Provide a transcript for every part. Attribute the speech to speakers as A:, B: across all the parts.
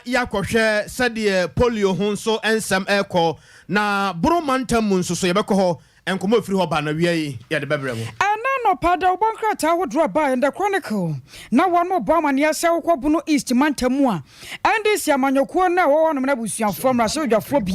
A: yɛakɔhwɛ sɛdeɛ polio ho nso nsɛm ɛrekɔ na Bono mantam mu nso so yɛbɛkɔ hɔ. Nkɔmmɔ ɛfiri hɔ ba na wia yi yɛde bɛbrɛ mu.
B: Ɛna nɔpa da wobɔ nkrataa ahodoɔ a baeɛ, The Chronicle, na wɔn bɔ amanneɛ sɛ wokɔ Bono East mantam mu a, NDC amanyɔkuo no a ɛwɔ hɔnom no abusuafoɔ mmarahyɛbadwafoɔ bi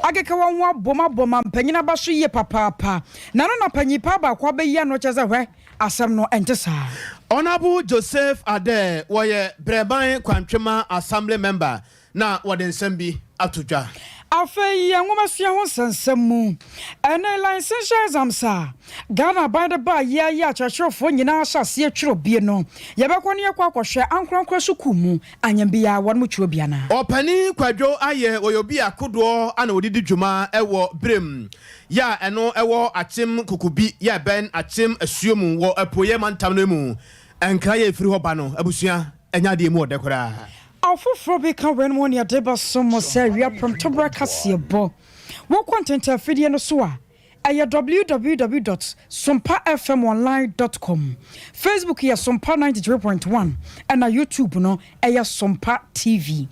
B: akeka wɔn ho abom abɔ mampanyin aba so yie papaapa, na no na panyin paa baako abɛyi ano kyɛ sɛ hwɛ, asɛm no ɛnte saa.
A: Honourable Joseph Adair, wɔyɛ Brɛban Kwantwema Assembly member, na wɔde nsɛm bi ato dwa.
B: Afei yɛn nwomasua ho nsɛnsɛm mu, ɛne licensure exams a Ghana aban de baa yɛ ayɛ akyerɛkyerɛfoɔ nyinaa hyɛ aseɛ twerɛ bie no, yɛbɛkɔ ne yɛkɔ akɔhwɛ ankorankora sukuu mu anyambia wɔn mu twerɛ bi anaa.
A: Ɔpanin Kwadwo Ayɛ, wɔyɛ obi akodoɔ ana wɔde di dwuma ɛwɔ Berem yɛ a ɛno ɛwɔ Akyem Kokobi yɛ ɛbɛn Akyem asuo mu wɔ Apuoyɛ mantam no mu. Nkra yɛ ɛfiri hɔ ba no, abusua, ɛnyɛ adeɛ mu ɔdɛ koraa.
B: Afoforɔ bi ka wɔn mu ne ɛde bɛso mo sɛ awia prɛmtoberɛ kaseɛ bɔ wokɔ ntentafidie no so a, ɛyɛ www.sompafmonline.com, Facebook yɛ Sompa 93.1, ɛna YouTube no ɛyɛ Sompa TV.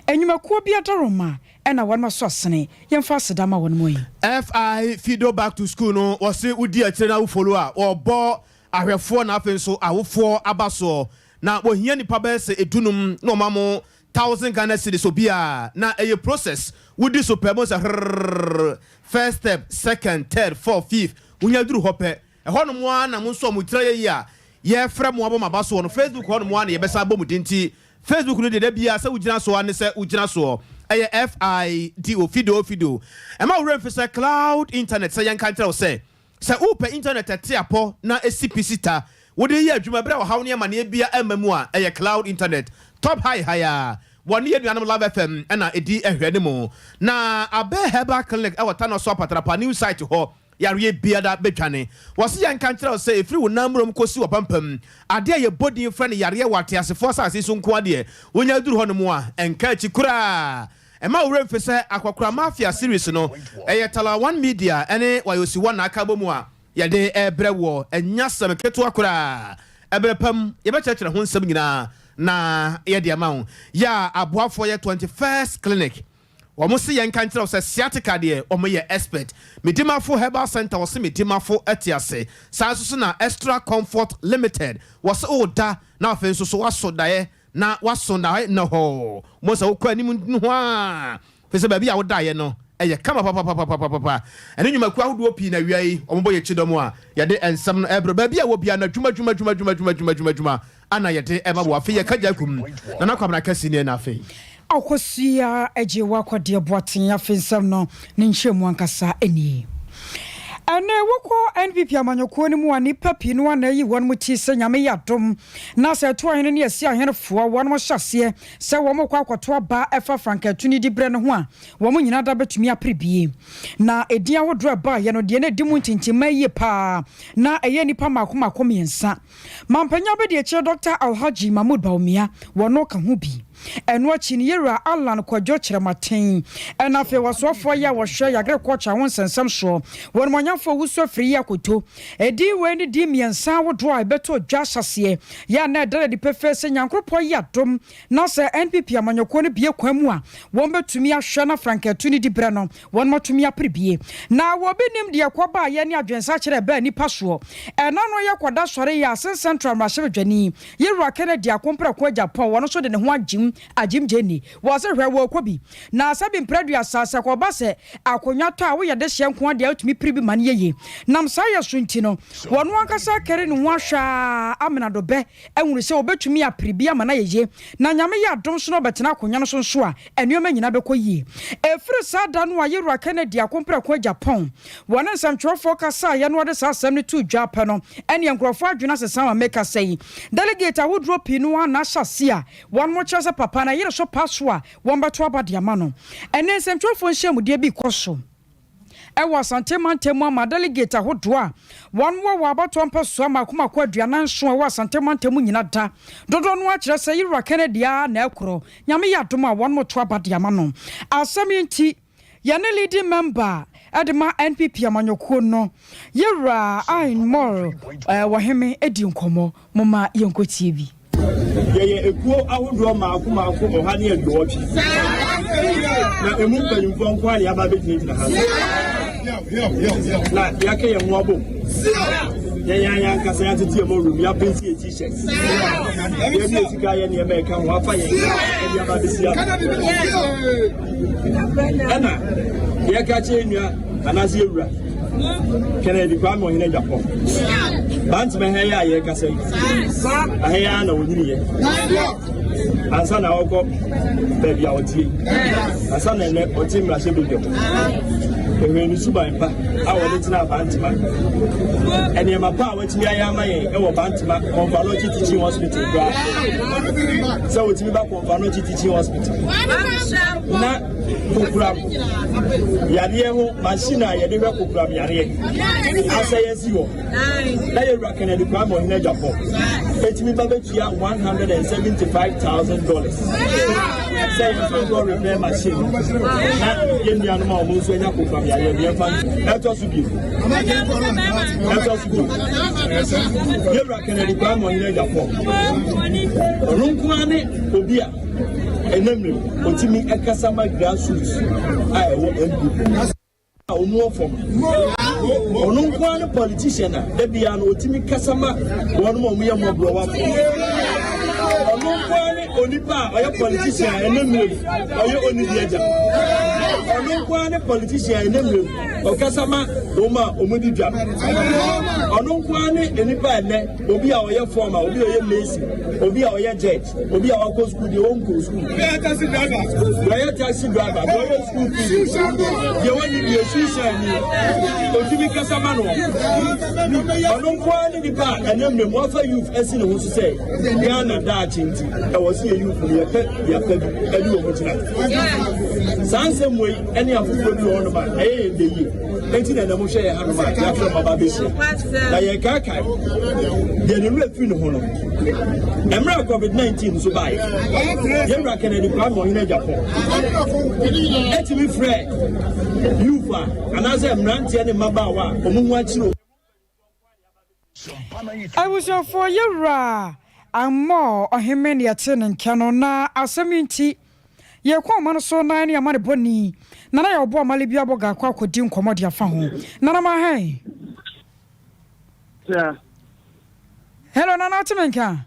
B: Enyumakuo bi adaroma ɛna wɔn aso asene yɛmfa aseda ma wɔn mu yi.
A: Fi Fido Back to School no, wɔse wodi akyire na wofolo a, wɔbɔ ahwɛfoɔ na afei nso awofoɔ aba soɔ, na wɔhia nipa bɛyɛ sɛ 15 na ɔma mo 1,000 Ghana cedis obiara, na ɛyɛ process wodi so pɛ mo sɛ hrrr, first step, second, third, fourth, fifth, wonya duru hɔ pɛ, ɛhɔ nom a na mo nso a mo tira yɛ yi a yɛfrɛ mo abɔ mo aba soɔ no, Facebook hɔ nom a na yɛbɛsa abɔ mo din. Ti Facebook no deɛ, da biara sɛ wogyina soɔ ne sɛ wogyina soɔ, ɛyɛ Fido Fido Fido. Ɛma wo werɛ mfi sɛ Cloud Internet sɛ yɛnka nkyerɛ wo sɛ sɛ wopɛ internet ɛte apɔ na ɛsi pisi ta wode yɛ adwuma berɛ a ɔhaw ne amanneɛ bia ɛma mu a, ɛyɛ Cloud Internet top high high a wɔne yɛ nuanom Love FM ɛna ɛdi ɛhwɛ ne mu. Na Abɛ Herbal Clinic ɛwɔ Tano so Apatrapa new site hɔ, yareɛ biara bɛdwane. Wɔse yɛnka nkyerɛ wo sɛ ɛfiri wo nan murom kɔsi wɔ adeɛ a yɛbɔ din frɛ no yareɛ wɔ ateasefoɔ asase so nko adeɛ, wonya duru hɔ no mu a, ɛnka akyi koraa. Ɛma wo werɛ mfi sɛ Akɔkora Mafia series no, ɛyɛ Talawan Media ɛne Wayosi wɔ n'aka bɔ mu a yɛde ɛbrɛ wɔ. Ɛnya sɛm ketewa koraa, ɛberɛ pam yɛbɛkyerɛkyerɛ ho nsɛm nyinaa na yɛde ama wo. Yɛ a aboafoɔ yɛ 21st Clinic, wɔn se yɛn ka nkyerɛ wo sɛ sciatica deɛ, wɔn yɛ expert. Medimafo Herbal Center, wɔse Medimafo ɛte ase saa nso so. Na Extra Comfort Limited, wɔse ɔda na afei nso so waso daeɛ na waso daeɛ na hɔ mo sɛ wokɔ anim ho a fɛ sɛ baabi a wodaeɛ no ɛyɛ kama papapapapapa. Ɛne nnwumakuo ahodoɔ pii na awia yi ɔmobɔ yɛ kyidɔm a yɛde nsɛm no ɛbrɛ baabi a wɔ bia no, adwuma dwuma dwuma dwuma dwuma dwuma dwuma dwuma ana yɛde ɛma wɔ. Afei yɛka gya kum Nana Kwabena Kɛse ne ɛna afei.
B: Akosua agye wakɔdeɛ boaten. Afei nsɛm no ne nkyerɛmu ankasa nie. Ɛnɛ wokɔ NPP amanyɔkuo no mu a, nnipa pii no ana ayi wɔn mu ti sɛ Nyame yɛ adom na sɛ ɛto ahene ne asi ahenefoɔ wɔn mo hyɛ aseɛ sɛ wɔn kɔ akɔto aba ɛfa frankatu ne diberɛ no ho a, wɔn nyinaa da bɛtumi apere bie. Na ɛdin ahodoɔ ɛbaeɛ no deɛ, na ɛdi mu ntintimma yie paa na ɛyɛ nnipa mmaako mmaako mmiɛnsa. Mampanya bɛdi akyire Dr Alhaji Mahmood Bawumia, wɔno ka ho bi. Ɛno akyi no, yɛwura Alan Kwadwo Kyerɛmaten, ɛna afei wɔsoafoɔ yi a wɔhwɛ yɛ agriculture ho nsɛnsɛm soɔ, wɔn mɔnyamfoɔ Wusu Afiri yi akoto. Ɛdin wei ne din mmiɛnsa ahodoɔ a ɛbɛtɔ dwa ahyɛseɛ yɛ a na ɛda adi pefee sɛ Nyankoropɔn yi adom na sɛ NPP amanyɔkuo no bie kwan mu a, wɔn bɛtumi ahwɛ na frankatu ne di berɛ no wɔn matumi apere bie. Na wɔbi nim deɛ kɔbaayɛ ne adwensakyerɛ ɛbɛɛ nipa soɔ. Ɛna no yɛ kɔda sɔre yɛ Asen Central mmarahyɛbadwani yɛwura Kennedy Akomprɛko Agyapong, wɔno nso de ne ho agyim agyim gyeni wɔ sɛ hwɛ wɔrekɔ bi na sɛbi mprɛduasa sɛ kɔba sɛ akonnwa tɔ a woyɛ de hyɛ nko adeɛ a wotumi pere bi ma no yɛye. Nam saa yɛ so nti no, wɔno ankasa kɛre ne ho ahwɛ a amena do bɛ ahunu sɛ wɔbɛtumi apere bi ama no ayɛye, na Nyame yɛ adom so na ɔbɛtena akonnwa no so nso a, nneɛma nyinaa bɛkɔ yie. Ɛfiri saa da no a yɛwura Kennedy Akomprɛko Agyapong wɔne nsɛmtwerɛfoɔ kasaeɛ no, wɔde saa asɛm no too dwa pɛ no, ɛneɛ nkurɔfoɔ adwene asesa ma meka sɛ yi delegate ahodoɔ pii no a na ahyɛ ase a wɔn mo kyerɛ sɛ papa na yere so pa so a wɔn bɛto aba de ama no. Ɛnɛ nsɛmtwerɛfoɔ nhyiamudeɛ bi kɔ so ɛwɔ Asante mantam mu ama delegate ahodoɔ a wɔn wɔ wɔ abatoɔ mpɛsoa mako mako 47 a ɛwɔ Asante mantam mu nyina da dodoɔ no akyerɛ sɛ yɛwura Kennedy a na ɛkorɔ Nyame yɛ adom a wɔn mo to aba de ama no. Asɛm yi nti, yɛne leading member ɛde ma NPP amanyɔkuo no, yɛwura Ain Mor Wɔheme, edi nkɔmmɔ. Moma yɛnkɔtie bi.
C: Yɛyɛ ekuo ahodoɔ mmaako mmaako 180, na emu mpanyinfoɔ nko ara na yɛaba abɛgyinagyina ha na yɛaka yɛn ho abom. Yɛn yɛn ankasa yɛatete yɛn mɔwurum, yɛapenti yɛn T-shirt, yɛde yɛn sika yɛ nneɛma ɛka ho afa yɛn ɛde aba abɛsi ano. Ɛna yɛka kyerɛ nua anaasɛ yɛwura Kennedy Kwame Ɔhene Agyapong Bantama ha yi a yɛrekasa yi, aha yi ara na ɔnyiniiɛ ansa na ɔkɔ baabi a ɔteɛ yi, ansa na ɛnɛ ɔte mmarahyɛ badwam. Ɛhwɛ ne suban pa a wɔde tena Bantama, nneɛma pa a watumi ayɛ ama yɛn wɔ Bantama Komfo Anokye Teaching Hospital koraa, sɛ wɔtumi ba Komfo Anokye Teaching Hospital na kokoram yareɛ ho machine a yɛde hwɛ kokoram yareɛ asɛe asi hɔ na yɛwura Kennedy Kwame Ɔhene Agyapong ɛtumi ba bɛtua $175,000 sɛ yɛmfa nkɔ repair machine na yɛn nuanom a wɔn nso anya kokoram yareɛ no yɛmfa ɛtɔ so bio ɛtɔ so bio yɛwura Kennedy Kwame Ɔhene Agyapong ɔno nko ara ne obi a Ɛnnɛ mmerɛ mu, ɔtumi kasa ma grassroots a ɛwɔ NPP a wɔn wɔ fam. Ɔno nko ara ne politician a da biara no ɔtumi kasa ma wɔn a wɔyɛ mmɔborɔwafoɔ. Ɔno nko ara ne onipa a ɔyɛ politician a ɛnnɛ mmerɛ mu ɔyɛ onibi agya. Ɔno nko ara ne politician a ɛnnɛ mmerɛ mu ɔkasa ma wɔn a wɔdi dwa. Ɔno nko ara ne nipa a ɛnnɛ obi a ɔyɛ former, obi a ɔyɛ mason, obi a ɔyɛ judge. Obi a wakɔ sukuu deɛ ɔnkɔ sukuu. Deɛ taxi driver. Deɛ ɔyɛ taxi driver. Deɛ ɔyɛ sukuu fees. Deɛ wɔnni deɛ suicide ni. Otumi kasa ma no. Ɔno nko ara ne nipa a ɛnɛ mmerɛ mu wafa youth asi ne ho so sɛ Ghana daakye nti ɛwɔ sɛ yɛ youth no yɛpɛ yɛpɛ bi ɛde wɔn gyina. Saa nsɛm wei ɛne afoforɔ bi wɔ hɔnom a ɛyɛ yɛn dɛ yie. Enti na ɛnɛ mohwɛ yɛn hanom a yɛafrɛ mo aba abɛhyia. Na yɛkaakae deɛ ne werɛ firi ne ho no. Mmerɛ a COVID-19 nso baeɛ, yɛwura Kennedy Kwame Ɔhene Agyapong ɛtumi frɛ youth a anaasɛ mmeranteɛ ne mmabaawa a wɔn ho akyere
B: Abusuafoɔ, yɛwura Ammor Ɔheme na yɛtee ne nka no, na asɛm yi nti, yɛkɔ ɔman no so na yɛne amanebɔni Nana Yaw Boamale Biaboga akɔ akɔdi nkɔmmɔ de afa ho. Nana Mahan.
D: Yeah.
B: Hello, Nana, wote me nka?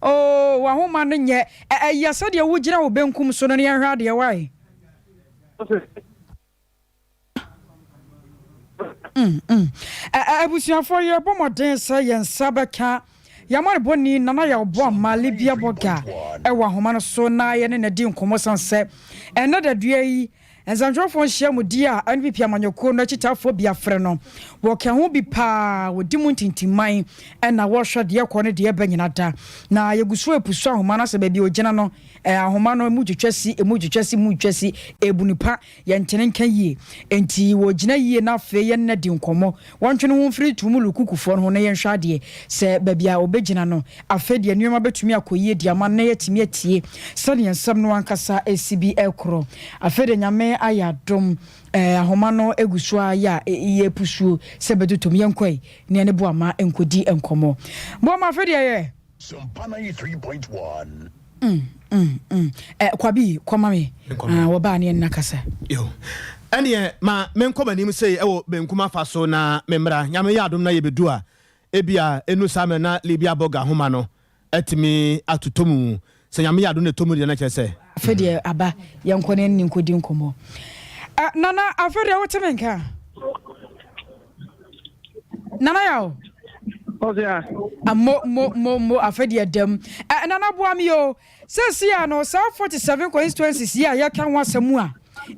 B: Oh, w'ahoma no nyɛ. Ɛyɛ sɛdeɛ wogyina wo benkum so no na yɛnhwɛ adeɛ, wae? Mm, mm. Abusuafoɔ, yɛrebɔ mmɔden sɛ yɛn nsa bɛka yɛn amanebɔni Nana Yaw Boamah Libya Boga wɔ ahoma no so na yɛne no adi nkɔmmɔ sane sɛ ɛnnɛ dadua yi nsɛntwerɛfoɔ nhyiamudie a NPP amanyɔkuo no akyitaafoɔ bi afrɛ no wɔka ho bi paa, wɔdi mu ntintimman na wɔhwɛ deɛ ɛkɔ ne deɛ ɛba nyina da na yɛgu so repusu ahoma no asɛ baabi a ɔgyina no ahoma no emu twitwa si, emu twitwa si, emu twitwa si, ɛbu nipa. Yɛntene nka yie. Enti wɔgyina yie na afei yɛne no adi nkɔmmɔ. Wɔntwe ne ho mfiri Tumulu kukufoɔ no ho na yɛnhwɛ adeɛ sɛ baabi a ɔbɛgyina no, afei deɛ nneɛma bɛtumi akɔ yie de ama no na yɛatumi atie sɛdeɛ nsɛm no ankasa resi bi rekorɔ. Afei deɛ Nyame ayɛ adom, eh, ahoma no gu so ara yɛ a yɛrepusuo sɛ ɛbɛtotɔ mu. Yɛnkɔ ɛ na yɛne Boama nkɔdi nkɔmmɔ. Boama, afei deɛ yɛ.
E: Sompa 93.1.
B: Mm, mm, mm. Eh, Kwabi, kɔma me. Ah, wɔbaa ne ɛnna kasa.
A: Yo. Ɛneɛ, ma menkɔ m'anim sei ɛwɔ benkum afa so na memmra. Nyame yɛ adom na yɛbɛdu a, ebia ɛnu saa mmerɛ na Libya Bɔga nhoma no atumi atotɔ mu. Sɛ Nyame yɛ adom na ɛtɔ mu deɛ na kyerɛ sɛ.
B: Afei deɛ aba, yɛnkɔ ne ɛne nkɔdi nkɔmmɔ. Eh, Nana, afei deɛ wote me nka? Nana Yaw.
D: Ɔsea.
B: Mo mo mo mo afei deɛ dɛm. Eh, Nana boa me o. Seesei a no saa 47 constituencies yi a yɛka ho asɛm a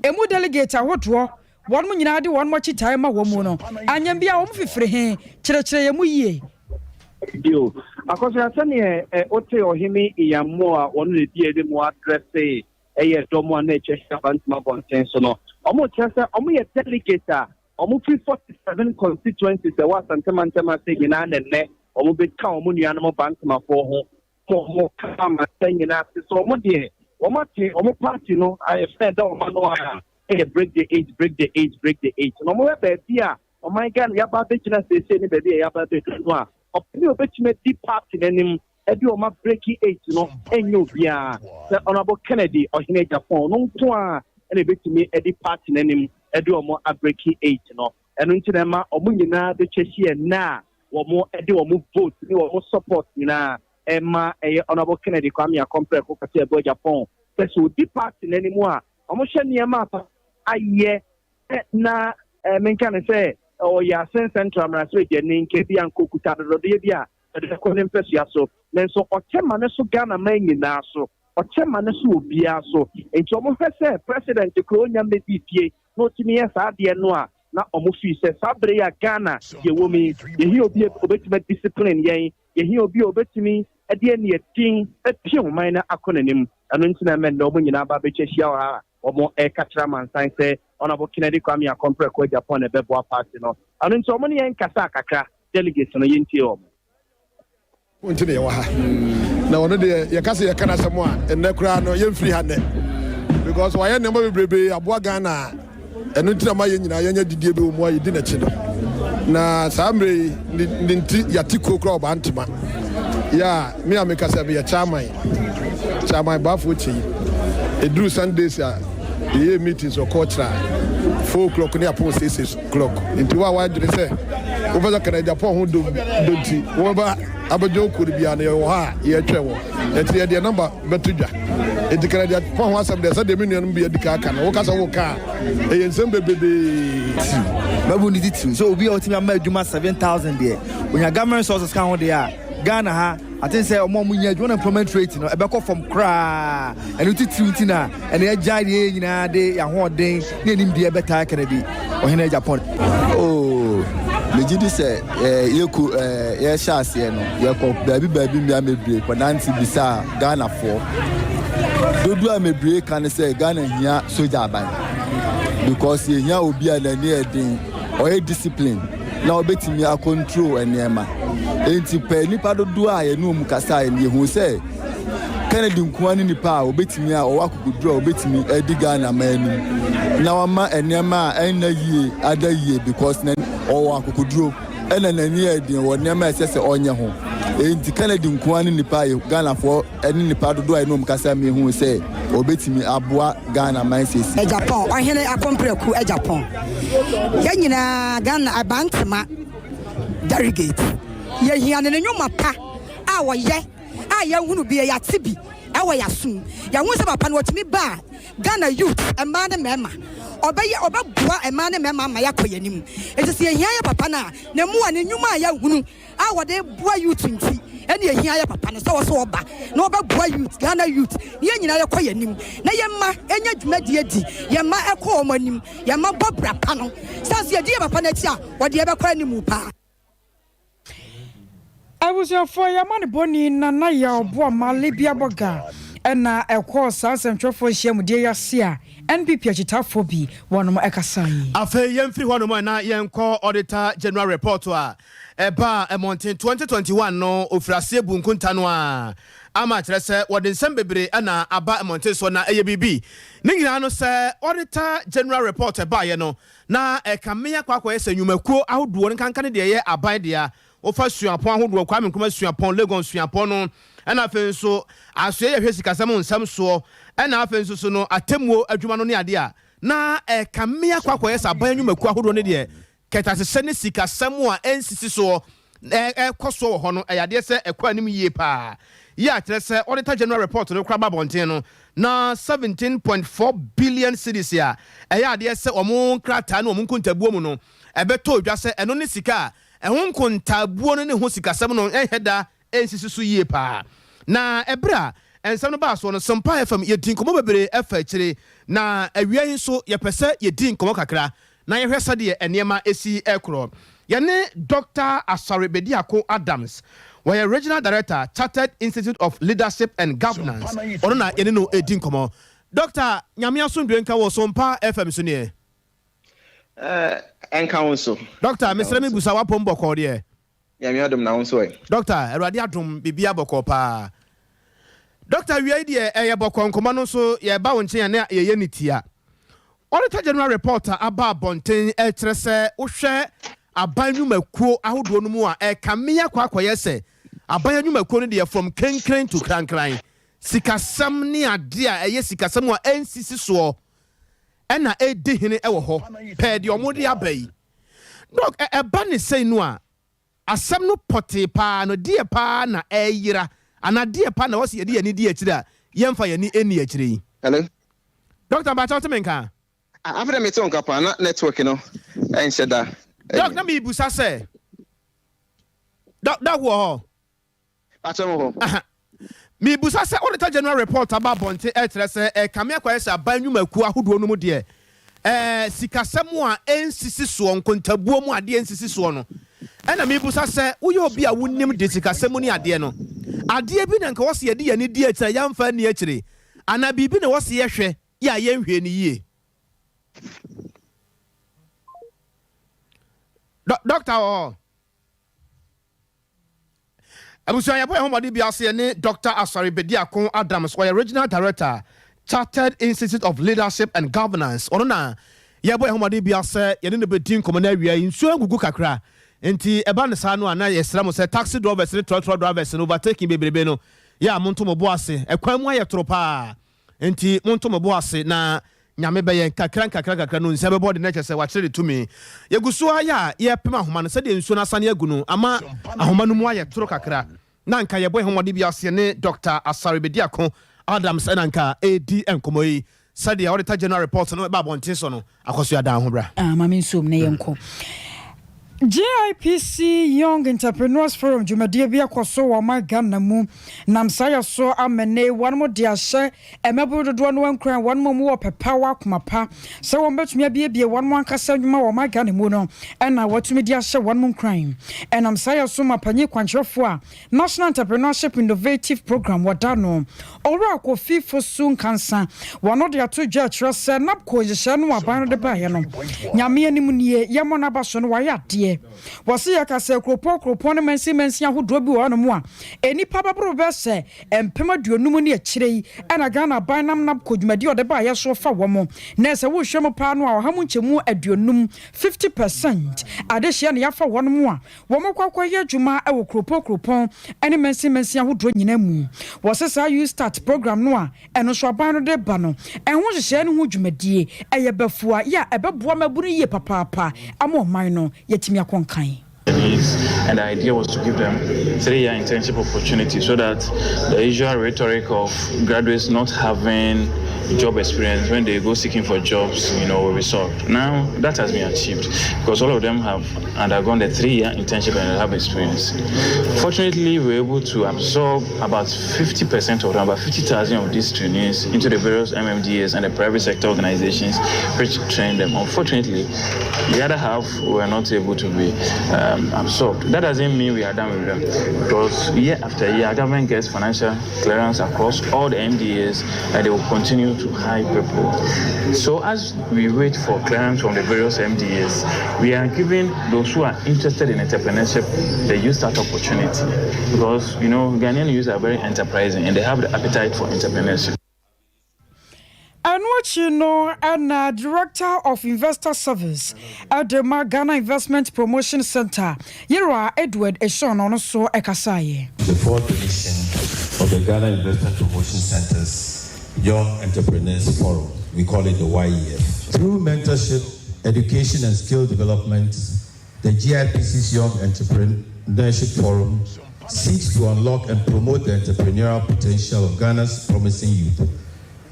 B: emu delegate ahodoɔ wɔn nyinaa de wɔn akyitae ma wɔn mu no, anyɛ bi a wɔn fifiri he? Kyerɛkyerɛ yɛn mu yie.
D: Bio, Akɔsoa, sɛdeɛ eh, wote ɔhene Iyamu a wɔn na ɛdi anim adrɛse ɛyɛ dɔm a na atwa ahyia Bantama abɔnten so no, wɔkyerɛ sɛ wɔyɛ delegate a Wɔfiri 47 constituencies a ɛwɔ Asante mantam ase nyinaa na nnɛ wɔbɛka wɔn nuanom Bantamafoɔ ho ma wɔka amansan nyinaa ase sɛ wɔn deɛ wɔate wɔn party no ayɛfɛ ɛda wɔn ano a ɛyɛ break the eight, break the eight, break the eight. Na wɔhwɛ baabi a ɔman Ghana yɛaba abɛgyina seesei ne baabi a yɛaba abɛduru no a, Ɔpanin a ɔbɛtumi adi party no anim de wɔn abreki eight no nyɛ obiara sɛ Honourable Kennedy Ɔhene Agyapong. Ɔno nko ara na ɛbɛtumi adi party no anim de wɔn abreki eight no. Ɛno nti na ɛma wɔn nyinaa bɛtwa hyia nnɛ a wɔde wɔn vote ne wɔn support nyinaa rema ɛyɛ Honourable Kennedy Kwame Akompreko Kwasi Abu Agyapong sɛ sɛ ɔdi party no anim a wɔhwɛ nneɛma a papa ayɛ na menka no sɛ ɔyɛ Asen Central mmarahyɛbadwani nka bi a nka ɔkuta adodɔdeɛ bi a ɔde bɛkɔ ne mpasua so nanso ɔkyɛ ma ne so Ghana man nyinaa so ɔkyɛ ma ne so obiara so nti wɔhwɛ sɛ president koro ɔnya mmɛdi fie na ɔtumi yɛ saa adeɛ no a na wɔn fii sɛ saa bere yi a Ghana yɛwɔ mu yi yɛhia obi a ɔbɛtumi discipline yɛn, yɛhia obi a ɔbɛtumi de aniɛden apia ɔman no akɔ n'anim. Ɛno nti na ɛma nnɛ wɔn nyinaa ba abɛtwa ahyia wɔ ha a wɔreka kyerɛ amansan sɛ Honourable Kennedy Kwame Akompreko Agyapong na ɛbɛboa party no. Ɛno nti wɔn ne yɛn kasaa kakra, delegates no, yɛntie wɔn.
F: Wo nti na yɛwɔ ha. Na ɔno deɛ yɛka sɛ yɛka n'asɛm a ɛnnɛ koraa no yɛmfiri ha nnɛ because wayɛ nneɛma bebrebe aboa Ghana a ɛno nti na ma yɛn nyinaa yɛnya didie bi wɔ mu a yɛdi n'akyi no. Na saa mmerɛ yi ne nti yɛate kuo koraa ɔbaa ntoma. Yɛ a me a meka sɛ meyɛ chairman, chairman Baafoɔ Kyei. Ɛduru Sundays a yɛyɛ meetings wɔ culture a 4 o'clock ne apɔn 6 clock nti wo a w'adwene sɛ wopɛ sɛ kana Japan ho dom do nti wobɛba abɛdwo kuo no biara no yɛwɔ hɔ a yɛtwɛn wɔ ɛti yɛde yɛ namba bɛto dwa nti kana Japan ho asɛm deɛ sɛdeɛ me nuanom bi adi ka aka no woka sɛ woka a ɛyɛ nsɛm bebrebee.
G: Titiriw, Bible no titiriw sɛ obi a ɔtumi ama adwuma 7000 deɛ onya government resources ka ho deɛ a Ghana ha I think sɛ ɔmo a ɔmo nya adwuma unemployment rate no ɛbɛkɔ fam koraa. Ɛno titiriw nti na ɛna yɛagyae deɛ yɛyɛ nyinaa de yɛn ahoɔden ne yɛn nimdeɛ bɛtaa Kennedy Ɔhene Agyapong.
H: Oh, megye di sɛ eh, yɛku eh, yɛhyɛ aseɛ no yɛkɔ baabi baabi mmea mebree kɔnante bisaa Ghanafoɔ dodoɔ a mebree ka ne sɛ Ghana hia sogya aban because yɛhia obi a n'ani yɛ den ɔyɛ discipline na ɔbɛtumi acontrol nneɛma. Enti pɛ nnipa dodoɔ a yɛne wɔn kasaeɛ no, yɛhuu sɛ Kennedy nko ara ne nipa a ɔbɛtumi a ɔwɔ akokoduro a ɔbɛtumi adi Ghana man anim na wama nneɛma a ɛnna yie ada yie because na ɔwɔ akokoduro ɛna n'ani yɛ den wɔ nneɛma a ɛsɛ sɛ ɔnyɛ ho. Enti Kennedy nko ara ne nipa a Ghanafoɔ ne nnipa dodoɔ a yɛne wɔn kasa mi hu sɛ wɔbɛtumi aboa Ghana man siesie.
I: Agyapong, Ɔhene Akompreko Agyapong. Yɛn nyinaa Ghana Abantema delegate. Yɛhia no ne nnwuma pa a ɔyɛ a yɛhunu bi, yɛate bi wɔ yɛn asom. Yɛhu sɛ papa no ɔtumi ba a Ghana youth, mmaa ne mmarima, ɔbɛyɛ ɔbɛboa mmaa ne mmarima ama yɛakɔ yɛn anim. Nti sɛ yɛhia yɛ papa no a, ne mmoa, ne nnwuma a yɛahunu a wɔde boa youth nti ɛna ehia yɛ papa no sɛ wɔso ɔba na ɔbɛboa youth, Ghana youth, na yɛn nyinaa yɛkɔ yɛn anim na yɛn mma ɛnya dwumadie di, yɛn mma ɛkɔ wɔn anim, yɛn mma bɔ bra pa no. Sɛ nso yɛdi yɛn papa no akyi a, wɔde yɛn bɛkɔ anim paa.
B: Abusuafoɔ yɛ amanebɔni Nana Yaw Boamah Libya Bɔga na ɛkɔɔ saa nsɛntwerɛfoɔ nhyiamudie yi ase a NPP akyitaafoɔ bi wɔnom kasaeɛ.
A: Afei yɛmfiri hɔnom na yɛnkɔ Auditor General Report a ɛbaa mmɔnten 2021 no, ɔfiri aseɛ buu nkonta no ara ama kyerɛ sɛ wɔde nsɛm bebree na aba mmɔnten soɔ na ɛyɛ biribi. Ne nyinaa no sɛ Auditor General Report baeɛ no na ɛkame akɔ akɔyɛ sɛ nnwumakuo ahodoɔ no nkanka ne deɛ ɛyɛ aban dea, wofa suapɔn ahodoɔ, Kwame Nkrumah Suapɔn, Legon Suapɔn no, ɛna afei nso asoɛeɛ a ɛhwɛ sikasɛm nsɛm soɔ, ɛna afei nso so no atemmuo adwuma no ne adeɛ a na ɛkame akɔ akɔyɛ sɛ aban nnwumakuo ahodoɔ no deɛ kɛtɛasehyɛ ne sikasɛm a ɛnsisi soɔ na ɛrekɔ soɔ wɔ hɔ no, ɛyɛ adeɛ sɛ ɛkɔ anim yie pa ara. Yei a kyerɛ sɛ Auditor General Report no koraa ba abɔnten no, na 17.4 billion cedis a ɛyɛ adeɛ sɛ wɔn nkrataa ne wɔn nkontabuo mu no, ɛbɛtɔ dwa sɛ ɛno ne sika a ɛho nkontaabuo no ne ho sikasɛm no nhɛ da nsisi so yie paa. Na ɛberɛ a nsɛm no baa soɔ no, Sompa FM yɛdii nkɔmmɔ bebree fa akyire, na awia yi nso yɛpɛ sɛ yɛdi nkɔmmɔ kakra na yɛhwɛ sɛdeɛ nneɛma si rekorɔ. Yɛne Dɔkta Asare Bediako Adams, ɔyɛ Regional Director, Chartered Institute of Leadership and Governance, ɔno na yɛne no redi nkɔmmɔ. Dɔkta, Nyame asomdwoe nka wo, Sompa FM so nie.
J: Ɛnka wo nso.
A: Dɔkta, mesrɛ mebusa w'apom bɔkɔɔ deɛ?
J: Nyame adom na wo nso ɛ?
A: Doctor, Awurade adom biribiara bɔkɔɔ paa. Doctor, awia yi deɛ ɛyɛ bɔkɔɔ nkɔmmɔ no nso yɛba wo nkyɛn a na yɛyɛ no tia. Auditor General report a aba abɔnten kyerɛ sɛ wohwɛ. aban nnwumakuo ahodoɔ no mu a, ɛrekame akɔ akɔyɛ sɛ aban nnwumakuo no deɛ from krenkren to krankran, sikasɛm ne adeɛ a ɛyɛ sikasɛm a ɛnsisi soɔ ɛna ɛredi hene wɔ hɔ pɛɛ deɛ wɔde aba yi. Doc, ɛba ne sei no a, asɛm no pɔtee paa no, deɛ paa na ɛreyera anaa deɛ paa na ɛwɔ sɛ yɛde yɛn ani di akyire a yɛmfa yɛn ani nni akyire yi?
J: Hello.
A: Doctor, mpakyɛ wote me nka?
J: Ah, afei na mete wo nka paa, na network no ɛnhyɛ da.
A: Doc, na merebisa sɛ, Doc, Doc wɔ hɔ?
J: Pakyɛ mo hɔ.
A: Aha. Merebisa sɛ, Auditor General report aba abɔnten ɛrekyerɛ sɛ ɛrekame akɔyɛ sɛ aban nnwumakuo ahodoɔ no mu deɛ, ɛɛ, sikasɛm a ɛnsisi soɔ, nkontabuo mu adeɛ nsisi soɔ no. Ɛna merebisa sɛ, woyɛ obi a wonim de sikasɛm mu ne adeɛ no, adeɛ bi na nka ɛwɔ sɛ yɛde yɛn ani di akyire a yɛamfa anni akyire, anaa biribi na ɛwɔ sɛ yɛhwɛ yɛ a yɛnhwɛɛ no yie? Dɔ, dɔkta wɔ hɔ? Abusua yɛbɔ yɛn ho mmɔden biara sɛ yɛne Dɔkta Asare Bediako Adams, ɔyɛ Regional Director, Chartered Institute of Leadership and Governance, ɔno na yɛbɔ yɛn ho mmɔden biara sɛ yɛne no bɛdi nkɔmmɔ no awia yi. Nsuo agugu kakra nti ɛba no saa no a na yɛsrɛ mo sɛ taxi drivers ne trɔtrɔ drivers no overtaking bebrebe no yɛ a monto mo bo ase. Ɛkwan mu ayɛ toro paa. Enti monto mo bo ase na Nyame bɛyɛ. Nkakra nkakra nkakra no nsia bɛbɔ de na kyerɛ sɛ wakyerɛ ne tumi. Yɛgu so ara yɛ a yɛrepem ahoma no sɛdeɛ nsuo no asane agu no ama ahoma no mu ayɛ toro kakra. Na anka yɛbɔ yɛn ho mmɔden biara sɛ yɛne Dɔkta Asare Bediako Adams na anka ɛredi nkɔmmɔ yi sɛdeɛ Auditor General Report no ba abɔnten so no. Akɔso adan ho bra.
B: Ah, ma me nsuom na yɛnkɔ. GIPC Young Entrepreneurs Forum dwumadie bi akɔ so wɔ ɔman Ghana mu. Nam saa yɛ so ama nnɛ yi wɔnom de ahyɛ mmabunu dodoɔ no nkuran, wɔnom a wɔwɔ ɔpɛ pa wɔ akoma pa sɛ wɔn bɛtumi abiebie wɔnom ankasa nnwuma wɔ ɔman Ghana mu no na wɔatumi de ahyɛ wɔnom nkuran. Ɛnam saa yɛ so ma panyin kwankyerɛfoɔ a National Entrepreneurship Innovative Programme wɔ da no, Owura Kofi Fosu Nkansah, wɔno de ato dwa kyerɛ sɛ NABCO nhyehyɛɛ no a aban no de baeɛ no, Nyame anim nie, yɛmmɔ no aba so no, wayɛ adeɛ. Wɔse yɛka sɛ kuropɔn kuropɔn ne mansin mansin ahodoɔ bi wɔ hɔnom a nnipa bɛboro bɛyɛ sɛ 50,000 ne akyire yi na Ghana aban nam NABCO dwumadie a ɔde baeɛ so fa wɔn. Na sɛ wohwɛ mu paa no a, 50%, 50%, adehyeɛ na yɛafa wɔnom a Wɔkɔ akɔyɛ adwuma wɔ kuropɔn kuropɔn ne mansin mansin ahodoɔ nyinaa mu. Wɔse saa YouStart program no a ɛno nso aban no de ba no, ɛho nhyehyɛeɛ ne ho dwumadie, ɛyɛ bafua yɛ a ɛbɛboa mmabunu yie papaapa ama ɔman no yɛatumi akɔ nkan.
K: And the idea was to give them three-year internship opportunity so that the usual rhetoric of graduates not having job experience when they go seeking for jobs, you know, will be solved. Now that has been achieved because all of them have undergone the three-year internship and have experience. Fortunately, we were able to absorb about 50% of them, about 50,000 of these trainees into the various MMDAs and the private sector organizations which train them. Unfortunately, the other half were not able to be um, absorbed. That doesn't mean we are done with them because year after year, government gets financial clearance across all the MDAs and they will continue to hire people. So as we wait for clearance from the various MDAs, we are giving those who are interested in entrepreneurship the youth start opportunity because you know Ghanaian youth are very enterprising and they have the appetite for entrepreneurship.
B: Ɛno akyi no na Director of Investor Service de ma Ghana Investment Promotion Centre, Yerah Edward Eshon ɔno nso kasaeɛ.
L: The fourth edition of the Ghana Investment Promotion Centre's Young Entrepreneurs Forum, we call it the YEF. Through mentorship, education and skill development, the GIPC's Young Entrepreneurship Forum seeks to unlock and promote the entrepreneurial potential of Ghana's promising youth.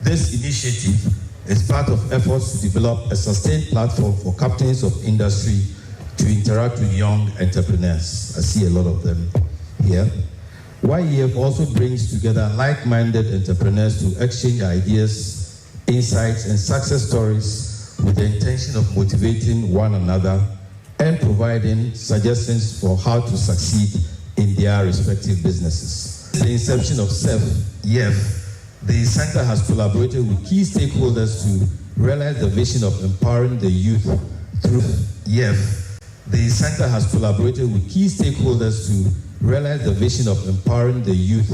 L: This initiative is part of efforts to develop a sustained platform for captains of industry to interact with young entrepreneurs. I see a lot of them here. YEF also brings together like minded entrepreneurs to exchange ideas, insights, and success stories with the intention of motivating one another and providing suggestions for how to succeed in their respective businesses. The inception of CEF, EF, the center has collaborated with key stakeholders to realize the vision of empowering the youth through EF. The center has collaborated with key stakeholders to realize the vision of empowering the youth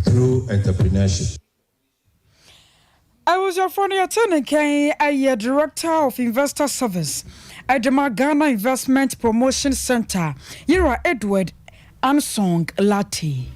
L: through entrepreneurship.
B: Abusuafoɔ no yɛte ne nka yi yɛ Director of Investor Service de ma Ghana Investment Promotion Centre, Yera Edward Ansong Lartey.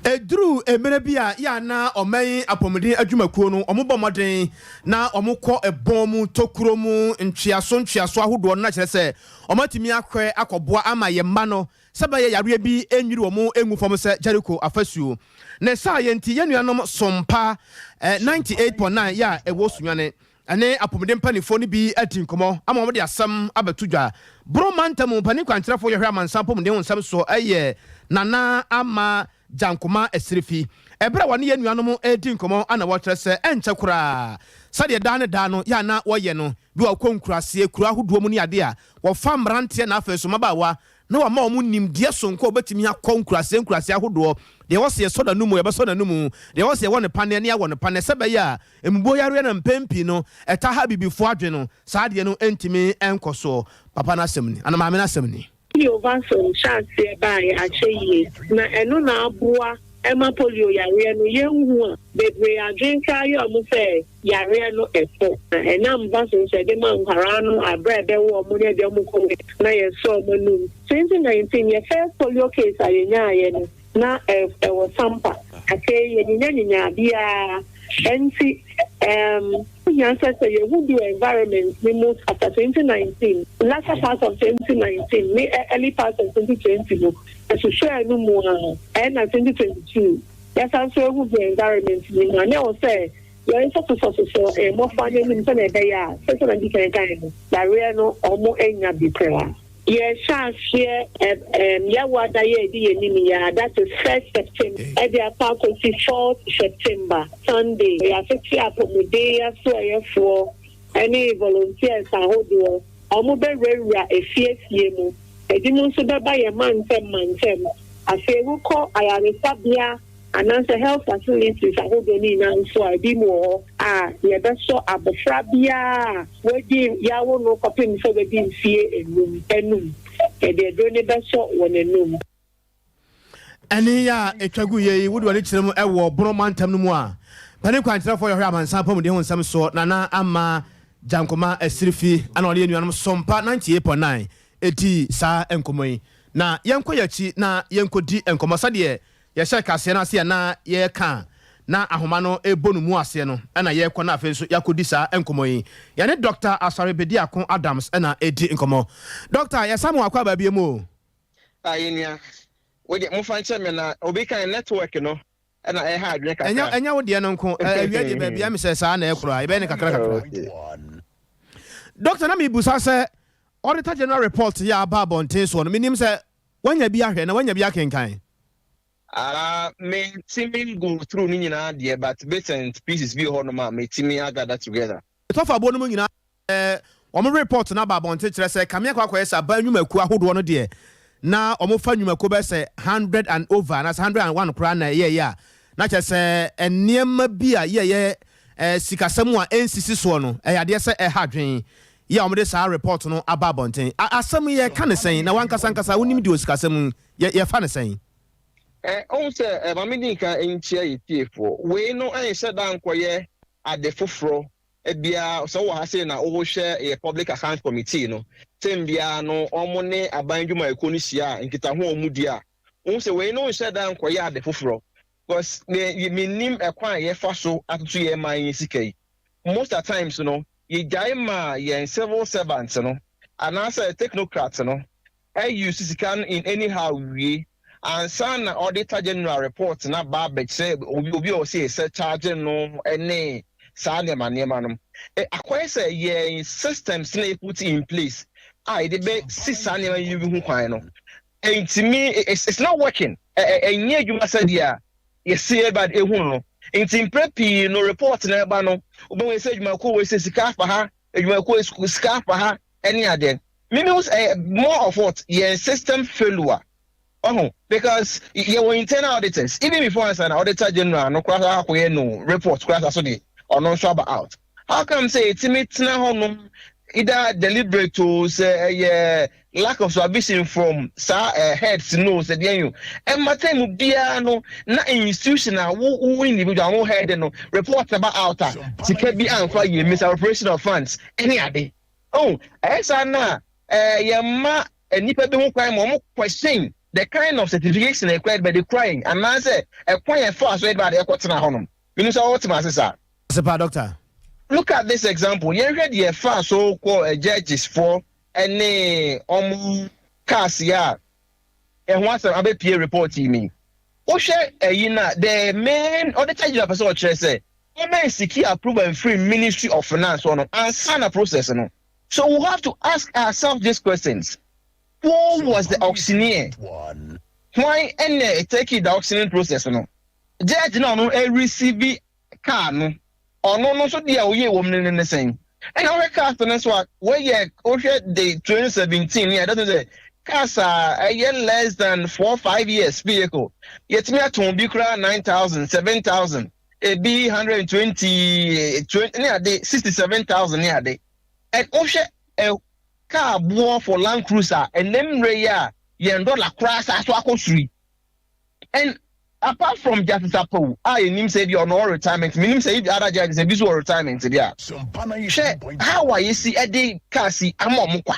A: Ɛduru mmerɛ bi a, yɛ a na ɔman yi apɔmuden adwumakuo no, wɔbɔ mmɔden na wɔkɔ ɛbɔn mu, tokuro mu, ntweaso ntweaso ahodoɔ no, na kyerɛ sɛ wɔatumi akɔ akɔboa ama yɛn mma no sɛ ɛbɛyɛ yareɛ bi nnwiri wɔn ngu fam sɛ Jericho afasuo. Ne saayɛ nti, yɛn nuanom Sompa 98.9 yɛ a ɛwɔ Sunyani ne apɔmuden mpanimfoɔ no bi adi nkɔmmɔ ama wɔde asɛm abɛto dwa. Boro mantam mu panin kwankyerɛfoɔ yɛhwɛ amansan apɔmuden ho nsɛm soɔ yɛ Nana Ama Gyankoma Asirifi. Ɛberɛ a wɔne yɛn nuanom redi nkɔmmɔ na wɔkyerɛ sɛ ɛnkyɛ koraa sɛdeɛ daa ne daa no yɛ a na wɔyɛ no bi wɔ kɔ nkuraseɛ, kuro ahodoɔ mu ne adeɛ a wɔfa mmeranteɛ na afei nso mmabaawa na wama wɔn nimdeɛ sononko a wɔbɛtumi akɔ nkuraseɛ nkuraseɛ ahodoɔ, deɛ ɛwɔ sɛ yɛsɔ n'anomu yɛbɛsɔ n'anomu, deɛ ɛwɔ sɛ yɛwɔ no paneɛ ne yɛawɔ no paneɛ, sɛ ɛbɛyɛ a mmubuo yareɛ no mpɛn pii no ɛtaa ha abibifoɔ adwene no, saa adeɛ no ntumi nkɔ soɔ. Papa no asɛm ni, anaa maame no asɛm ni.
M: Polio vaccine hyɛɛ aseɛ baeɛ akyɛ yie, na ɛno na aboa ma polio yareɛ no yɛnhu a, bebree adwene koraa yɛ wɔn sɛ yareɛ no ɛkɔ. Na ɛnam vaccines a yɛde ma nkwadaa no aberɛ a ɛbɛwo wɔn ne ɛde wɔn kɔ na yɛsɔ wɔn anum. 2019 yɛ first polio case a yɛnyaaeɛ no na ɛwɔ Sampa. Afei yɛnyinya nyinyaa biara ɛnti ɛɛm hia sɛ sɛ yɛhu bi wɔ environment ne mu after 2019, latter part of 2019 ne early part of 2020 no, ɛhwehwɛɛ no mu a ɛna 2022 yɛsan so ehu bi environment ne mu a ne ɛwɔ sɛ yɛn nso sosɔsosɔ mmɔfra no anim sɛnea ɛbɛyɛ a sɛsɛ na di kan kan no yareɛ no ɔmo anya bi koraa. Yɛhyɛ aseɛ ɛm yɛwɔ ada yɛ edi yɛn anim yɛ, that is 1st September ɛde akɔ akɔsi 4th September Sunday. Yɛatete apɔmuden asoɛyɛfoɔ ɛne volunteers ahodoɔ, ɔmo bɛwurawura efiesie mu, ebinom nso bɛba yɛn mantam mantam. Afei wokɔ ayaresabea anaasɛ health facilities ahodoɔ no nyinaa nso a, ebi mu wɔ hɔ a yɛbɛsɔ abɔfra biara a wadi yawo no kɔpem sɛ wadi mfie 5 enum, yɛde aduro no bɛsɔ wɔ n'anum.
A: Ɛne yɛ a ɛtwa gu yɛ yi, wode w'ani kyerɛ mu ɛwɔ Bono mantam no mu a, panin kwankyerɛfoɔ yɛhwɛ amansan apɔmuden ho nsɛm soɔ, Nana Ama Gyankoma Asirifi, ana ɔne yɛ nuanom Sompa 98.9 ɛdi saa nkɔmmɔ yi. Na yɛnkɔ yɛakyi na yɛnkɔdi nkɔmmɔ sɛdeɛ yɛhyɛ kaseɛ no ase a na yɛreka na ahoma no ɛbɔ no mu aseɛ no, ɛna yɛrekɔ no afei nso yɛakɔdi saa nkɔmmɔ yi. Yɛne Dr. Asare Bediako Adams ɛna ɛdi nkɔmmɔ. Dr., yɛsa mo akɔ abaabie mu o.
J: Ayɛ nua, wode mofa nkyɛ me na obi kan network no ɛna ɛha adwene kakra.
A: Ɛnyɛ wo deɛ no nko, awia deɛ baabi a mesɛ saa na ɛkora yɛbɛyɛ ne kakra kakra. Doctor, na mebusa sɛ Auditor General report yɛ aba abɔnten soɔ no, menim sɛ woanya bi ahwɛ na woanya bi akenkan.
J: Ah, mentimi go through ne nyinaa deɛ, but bits and pieces bi wɔ hɔnom a metumi agather together.
A: Tɔfa aboɔ no mu nyinaa, wɔn report no aba abɔnten kyerɛ sɛ kamea kɔ akɔyɛ sɛ aba nnwumakuo ahodoɔ no deɛ na wɔn fa nnwumakuo bɛyɛ sɛ 100 and over anaasɛ 101 koraa na ɛyɛɛyɛ a, na kyerɛ sɛ nneɛma bi a yɛyɛ sikasɛm a ɛnsisi soɔ no, ɛyɛ adeɛ sɛ ɛha adwen yɛ a wɔde saa report no aba abɔnten. Asɛm yɛ ka ne sɛn na wankasa nkasa wonim deɛ osikasɛm yɛ yɛfa ne sɛn?
J: Ɔhu sɛ maame di nka nkyia yɛ tiefoɔ wei no, ɛnhyɛ da nkɔyɛ ade foforɔ biara sɛ wowɔ ha sei na wohwɛ yɛ Public Account Committee no sɛm biara no, ɔmo ne aban dwumayɛkuo no hyia a nkitaho a ɔmo di a, wohu sɛ wei no nhyɛ da nkɔyɛ ade foforɔ, because menim ɛkwan a yɛfa so atoto yɛn man yi sika yi. Most of times no, yɛgyae ma yɛn civil servants no anaasɛ technocrats no ɛyi sika no in anyhow wie ansa na Auditor General report na ba abɛkyerɛ obi a ɔsɛ sɛ charge no ɛne saa nneɛma no. Akɔyɛ sɛ yɛn systems na yɛ put in place a yɛde bɛ si saa nneɛma yi bi ho kwan no ntumi, it's not working. Ɛnyɛ adwuma sɛdeɛ yɛsi ɛba ehu no. Nti mpere pii no, report na ɛba no, wobɛhu sɛ adwumakuo wɔ sɛ sika afa ha, adwumakuo sika afa ha ɛne adeɛ. Mimi hu sɛ more of what yɛn system failure ɔho, because yɛwɔ internal auditors even before ansa na Auditor General no koraa akɔyɛ no report koraa so de ɔno nso aba out. How come sɛ etimi tena hɔ nom either deliberate o, sɛ ɛyɛ lack of supervision from saa heads no, sɛ deɛ yi ɛma time biara no na institution a wo individual wo head no, report aba out a, sika bi anfa yie, misappropriation of funds ɛne ade. Oh, ɛyɛ saa na yɛma nnipa bi ho kwan ma wɔn question the kind of certification ɛkura bɛde kura yɛn anaasɛ ɛkwan yɛn fa so yɛde ba de ɛkɔtena hɔnom. Menim sɛ wɔte ase saa.
A: Sepa, doctor.
J: Look at this example. Yɛnhwɛ deɛ fa so kɔ judges foɔ ɛne ɔmo cars yi a ɛho asɛm abɛpie report yi mi. Wohwɛ ɛyi na the main Auditor General pɛ sɛ ɔkyerɛ sɛ ɔmo nseek approval mfiri Ministry of Finance hɔ no ansa na process no. So we have to ask ourselves these questions: Who was the auctioneer? Why ɛna take the auctioning process no? Judge na ɔno ɛreceive car no, ɔno no nso deɛ ɔyɛ wɔ mu ne sɛn? Ɛna wohwɛ cars no nso a wɔyɛ, wohwɛ the 2017 yɛ ɛdɔm sɛ cars a ɛyɛ less than 4, 5 years vehicle, yɛtumi atɔn bi koraa 9,000, 7,000, ebi 120, 20 ne ade, 67,000 ne ade. And wohwɛ car boɔ for Land Cruiser ɛnɛ mmerɛ yi a yɛn dɔla koraa saa so akɔ soro yi. And apart from Justice Apo a yɛnim sɛ bi ɔno wɔ retirement, menim sɛ ebi other judges ebi so wɔ retirement bi a, hwɛ how a yɛsi ɛde cars yi ama ɔmo kwa.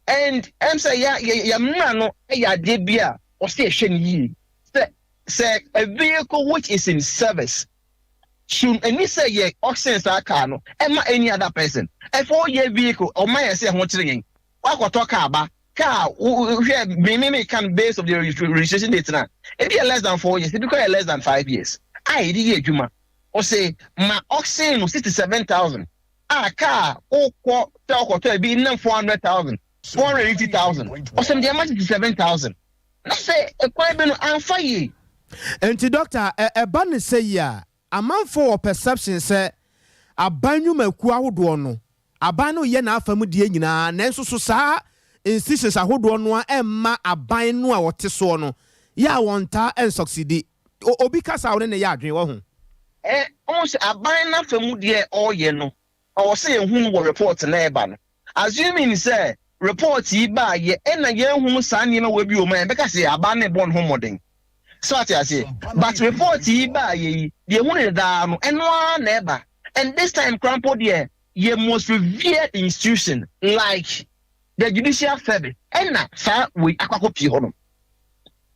J: And sɛ yɛ mmra no yɛ adeɛ bi a ɔsɛ yɛhwɛ no yie sɛ a vehicle which is in service should ɛni sɛ yɛ auction saa car no ɛma any other person. A 4-year vehicle, ɔma yɛ sɛ ɛho kyerɛ yɛn wakɔtɔ car ba car, hwɛ mímí kan base of the registration date na ebi yɛ less than 4 years, ebi kɔ yɛ less than 5 years a yɛde yɛ adwuma. Ɔsɛ ma auction no 67,000 a car wokɔ sɛ ɔkɔtɔ ebi nam 400,000, 480,000, ɔsɛm deɛ ɛma 67,000 na sɛ ɛkwan bi no amfa yie.
A: Nti doctor, ɛba ne sɛ yi a amanfoɔ wɔ perception sɛ aban nnwumakuo ahodoɔ no, aban no yɛ n'afa mu deɛ nyinaa, nanso so saa institutions ahodoɔ no a ɛmma aban no a wɔte soɔ no yɛ a wɔn taa ɛnsucceed. Obi kasa a wɔne ne yɛ adwene wɔ ho.
J: Ɔn sɛ aban n'afa mu deɛ ɔreyɛ no, ɔwɔ sɛ yɛn wɔ report na ɛba no, assuming sɛ report yi ba yɛ ɛna yɛn hu saa nneɛma wɔ bi wɔ mu a yɛbɛka sɛ aban ne bɔ ne ho mmɔden so ate aseɛ. But report yi ba yɛ yi deɛ hu ne daa no, ɛno ara na ɛba. And this time krampo deɛ, yɛ most revered institution like the judicial service ɛna saa wei akɔ pie hɔ no.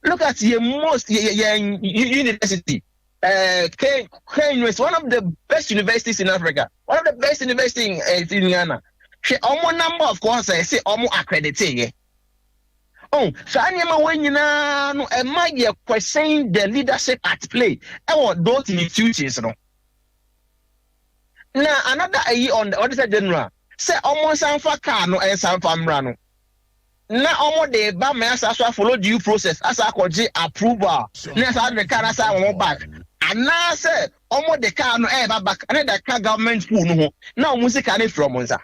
J: Look at yɛ most yɛ university, K University, one of the best universities in Africa, one of the best universities in Ghana. Hwɛ ɔmo number of courses a yɛsɛ ɔmo accredit yɛ. Oh, saa nneɛma wɔn nyinaa no ɛma yɛ question the leadership at play ɛwɔ those institutions no. Na another ayi on the Auditor General sɛ ɔmo nsa nfa car no ɛnsa nfa mmra no na ɔmo de ba mɛ asa so follow due process asa akɔgye approval na asa de car asa wɔn back, anaasɛ ɔmo de car no ɛɛba back ɛna de ka government pool no ho na ɔmo sika no efiri ɔmo nsa.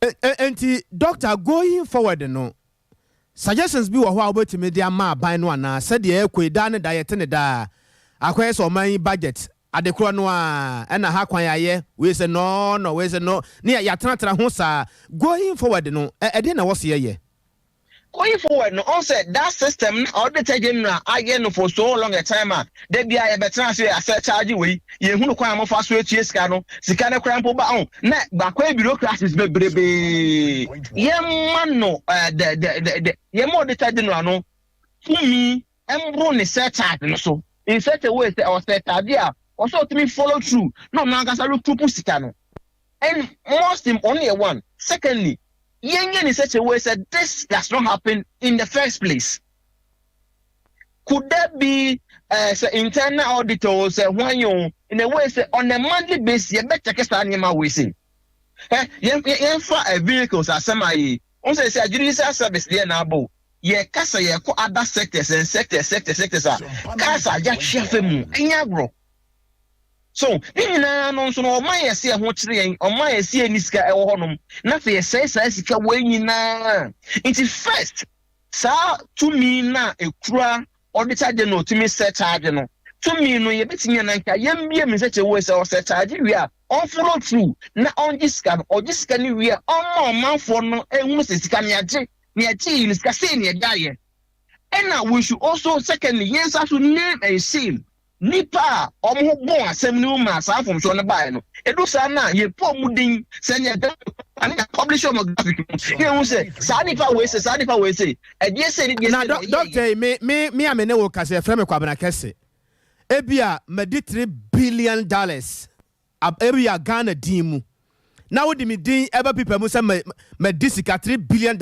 A: Nti doctor, going forward no, suggestions bi wɔ hɔ a wobɛtumi de ama aban no anaa sɛdeɛ ɛkɔ yi daa ne da yɛte ne daa akɔyɛ sɛ ɔman yi budget adekorɔ no a ɛna ha kwan ayɛ wei sɛ nɔɔnɔ wei sɛ nɔ ne yɛatenatena ho saa, going forward no, ɛdeɛ na wɔsi yɛyɛ?
J: Going forward no, ɔn sɛ that system na Auditor General ayɛ no for so long a time a dabi a yɛbɛtena ase asɛ charge wei, yɛhunu kwan a mofa so etua sika no, sika no kora mpo ba ɔn na baako yɛ bureaucracies bebrebee. Yɛma no ɛɛ the the the yɛma Auditor General no tumi ɛmboro ne surcharge no so in such a way sɛ ɔsɛ charge a ɔsɛ ɔtumi follow through na ɔno ankasa recoup sika no. And most ɔno yɛ one. Secondly, yɛnyɛ in such a way sɛ this does not happen in the first place. Could there be sɛ internal auditor o, sɛ hwan yi o, in a way sɛ on a monthly basis yɛbɛ check saa nneɛma wei se yɛn yɛnfa vehicles asɛm a yi n sɛ judicial service deɛ na abɔ yɛ kasa, yɛkɔ other sectors and sectors sectors sectors a cars a yɛahwɛ fɛ mu ɛnyɛ agorɔ. So ne nyinaa no nso no, ɔman yɛ sɛ ɛho kyerɛ yɛn, ɔman yɛ sɛ yɛni sika ɛwɔ hɔnom na sɛ yɛsɛe saa sika wei nyinaa. Nti first, saa tumi na ekura Auditor General tumi sɛ charge no, tumi no yɛbɛtumi ananka yɛmbie mi sɛ kyɛ wo sɛ ɔsɛ charge wie a, ɔnfollow through na ɔngye sika no. Ɔgye sika no wie a, ɔmma ɔmanfoɔ no ehunu sɛ sika no yɛagye na yɛgye yi no, sika sei na yɛde ayɛ. Ɛna we should also, secondly, yɛn nsa so name and shame. Nnipa a wɔn ho bɔɔ asɛm no mu maa saa mfomsoɔ no baeɛ no, ɛdu saa no a, yɛbɔ wɔn din sɛdeɛ graphic no ne yɛapublish wɔn graphic mu na yɛhu sɛ saa nipa wei sei, saa nipa wei sei, ɛdeɛ sei ne deɛ sei
A: Na
J: na ɔyɛeɛ.
A: dɔkta yi, me, me, me a me ne wo kasa, yɛfrɛ me Kwabena Kɛse. Ebia madi $3 billion, ab, ebia Ghana din mu, na wode me din ɛba pipa mu sɛ ma, madi sika $3 billion,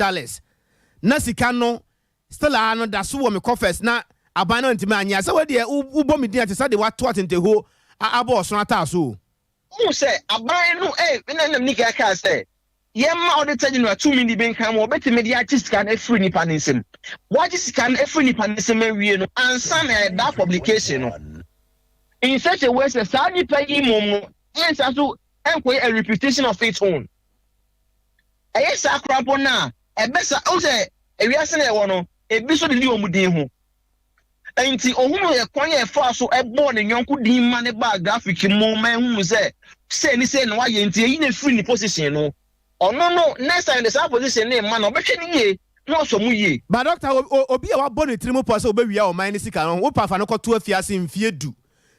A: na sika no still a no da so wɔ me coffers na aban no ntumi anyɛ a, sɛ wodeɛ wobɔ me din a te sɛ de wato atenteho abɔ ɔsono ataa so o.
J: Wohu sɛ aban no ɛ, na nam nika kaa sɛ yɛmma Auditor General tumi de bi nka ma wɔbɛtumi de agye sika no afiri nipa no nsam. Wɔagye sika no afiri nipa no nsam awie no ansa na yɛayɛ that publication no in such a way sɛ saa nipa yi mmom no ɛnsa so ɛnkɔyɛ a repetition of its own. Ɛyɛ saa koraa mpo no a, ɛbɛsa, wohu sɛ ewiase na yɛwɔ no, ebi nso didi wɔn din ho. Enti ohunuu ɛkwan a ɛfaa so bɔɔ ne yɔnko din ma no baa graphic mu ma ehuu sɛ sei ne sei na wayɛ nti eyi na efiri ne position no. Ɔno no next time de saa position no rema no ɔbɛhwɛ no yie na wasɔ mu yie.
A: But doctor, obi a wabɔ ne tirim pɔ sɛ obewia ɔman no sika no, wopɛ a fa no kɔto afiase mfie du.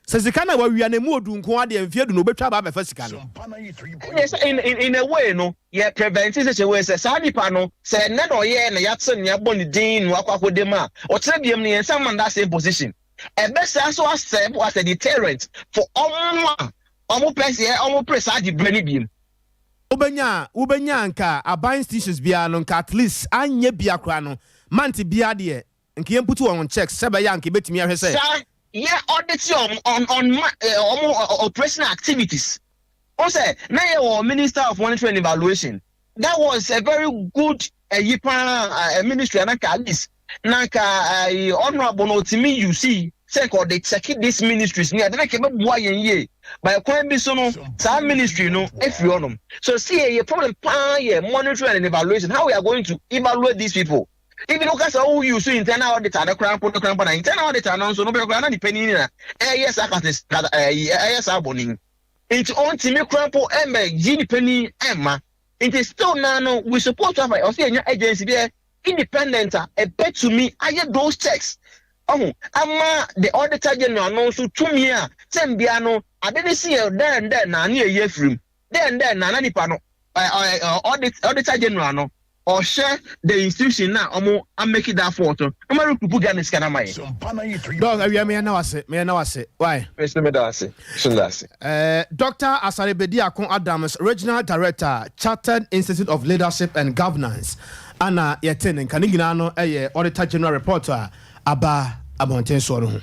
A: Sɛ sika no a wawia no emu odu nko ara deɛ, mfie du no obetwa aba abɛfa sika no.
J: Ɛnneɛ sɛ in in in a way no yɛ prevent such a way sɛ saa nipa no sɛ ɛnnɛ na ɔyɛɛ na yɛate no yɛabɔ ne din na wakɔ akɔda mu a, ɔkyena biom no yɛnsan mma no that same position. Ɛbɛsan so asɛve as a deterrent for ɔmo a ɔmo pɛ sɛ ɔmo pere saa dibrɛ no biom.
A: Wobɛnya a wobɛnya a nka aban institutions biara no nka at least anyɛ bia koraa no month biara deɛ nka yɛn put wɔn on checks sɛ ɛbɛyɛ a nka yɛbɛtumi ahwɛ sɛ.
J: Saa yɛ audit wɔn on on ma wɔn operational activities. Wohu sɛ na yɛ wɔ minister of monitoring and evaluation that was a very good ayi paa ministry a na nka at least na nka ayi honourable no otumi use sɛ nka ɔde check this ministries ni ade na nka ɛbɛboa yɛn yie by kwan bi so no saa ministry no efiri hɔnom so see yɛ problem paa yɛ monitoring and evaluation, how we are going to evaluate these people. Even woka sɛ wo use internal auditor no koraa mpo no koraa mpo na internal auditor no nso no bɛyɛ koraa na ne panyin na ɛyɛ saa kate ɛyi ɛyɛ saa bɔne nti ɔntumi koraa mpo ɛmɛ yi ne panyin ɛmma. Nti still naa no we suppose to have ɔsɛ yɛnya agency bi independent a ɛbɛtumi ayɛ those checks ɔho ama the Auditor General no nso tumi a sɛ mbea no ade ne si yɛ dɛn dɛn na ne yɛyi afirim dɛn dɛn na na nipa no audit Auditor General no ɔhyɛ the institution na ɔmo amake that fault no ɔmo recoup Ghana sika na ma yɛ.
A: Doc, awia meyɛ na wase, meyɛ na wase why.
J: Mesi mi da ase, so da ase.
A: Dr. Asare Bediako Adams, Regional Director, Chartered Institute of Leadership and Governance, ana yɛte ne nka ne nyinaa no yɛ Auditor General report a aba abɔnten soɔ no ho.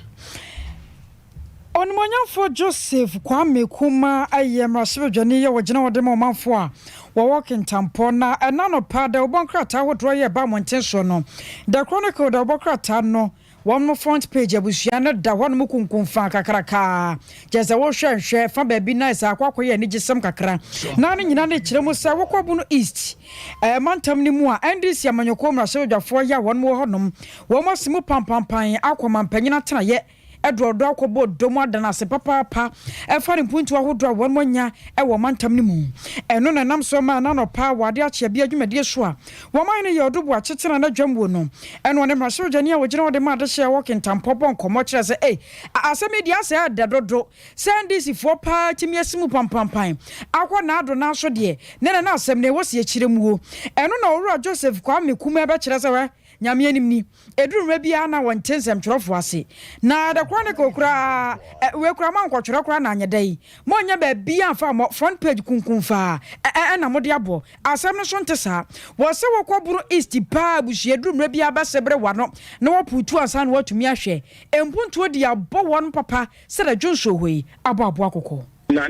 B: Onimuonyamfoɔ Joseph Kwame Kumah yɛ mmarahyɛbadwani yɛ ɔgyina hɔ de ma ɔmanfoɔ a wɔwɔ Kintampo. Na ɛna anɔpa dawubɔ nkrataa ahodoɔ yɛ ɛba mmɔnten soɔ no, The Chronicle dawubɔ krataa no wɔn no front page abusua no da hɔnom kunkumfaa kakrakaa. Kyerɛ sɛ wohwɛ nhwɛ fa baabi na ɛsɛ akɔ akɔyɛ anigyesɛm kakra. Na ne nyinaa ne kyerɛ mu sɛ wokɔ Bono East mantam no mu a, NDC amanyɔkuo mmarahyɛbadwafoɔ yɛ a wɔn wɔ hɔnom wɔn asi mu pampampan akɔ mampanyin atenaeɛ ɛdɔɔdɔ akɔbɔ dɔm adan ase papaapa ɛfa ne mpuntuo ahodoɔ a wɔn anya wɔ mantam no mu. Ɛno na ɛnam so ma n'anɔpa wɔ ade akyea bi adwumadie so a wɔn ahene yɛ ɔdo boakye tena n'adwam wuo no. Ɛno ɔne mmarahyɛbadwani a wɔgyina hɔ de ma adehyeɛ wɔ Kintampo bɔ nkɔmmɔ kyerɛ sɛ ei, asɛm yi deɛ asɛ ɛdɛ dodo sɛ NDC foɔ paa tumi asi mu pampampan akɔ n'ado no aso deɛ ne na na asɛm no ɛwɔ si akyire muo. Ɛno na Owura Joseph Kwame Kumah bɛkyerɛ sɛ wɛ Nyame anim ni, ɛduru mmerɛ biara na wɔnte nsɛmtwerɛfoɔ ase. Na The Chronicle koraa, ɛ, wei koraa moankɔtwerɛ koraa na anyɛ dɛn? Moannya baabiara amfa ammɔ, front page kunkumfaa ɛ, ɛ, ɛna mode abɔ. Asɛm no nso nte saa. Wɔ sɛ wɔkɔ Bono East paa abusua, ɛduru mmerɛ biara bɛsebere w'ano na wɔapuutu ansa na wɔatumi ahwɛ. Mpuntuo deɛ abɔ wɔn papa sɛdeɛ dwonsoo hɔ yi abɔ aboa kɔkɔɔ.
N: Na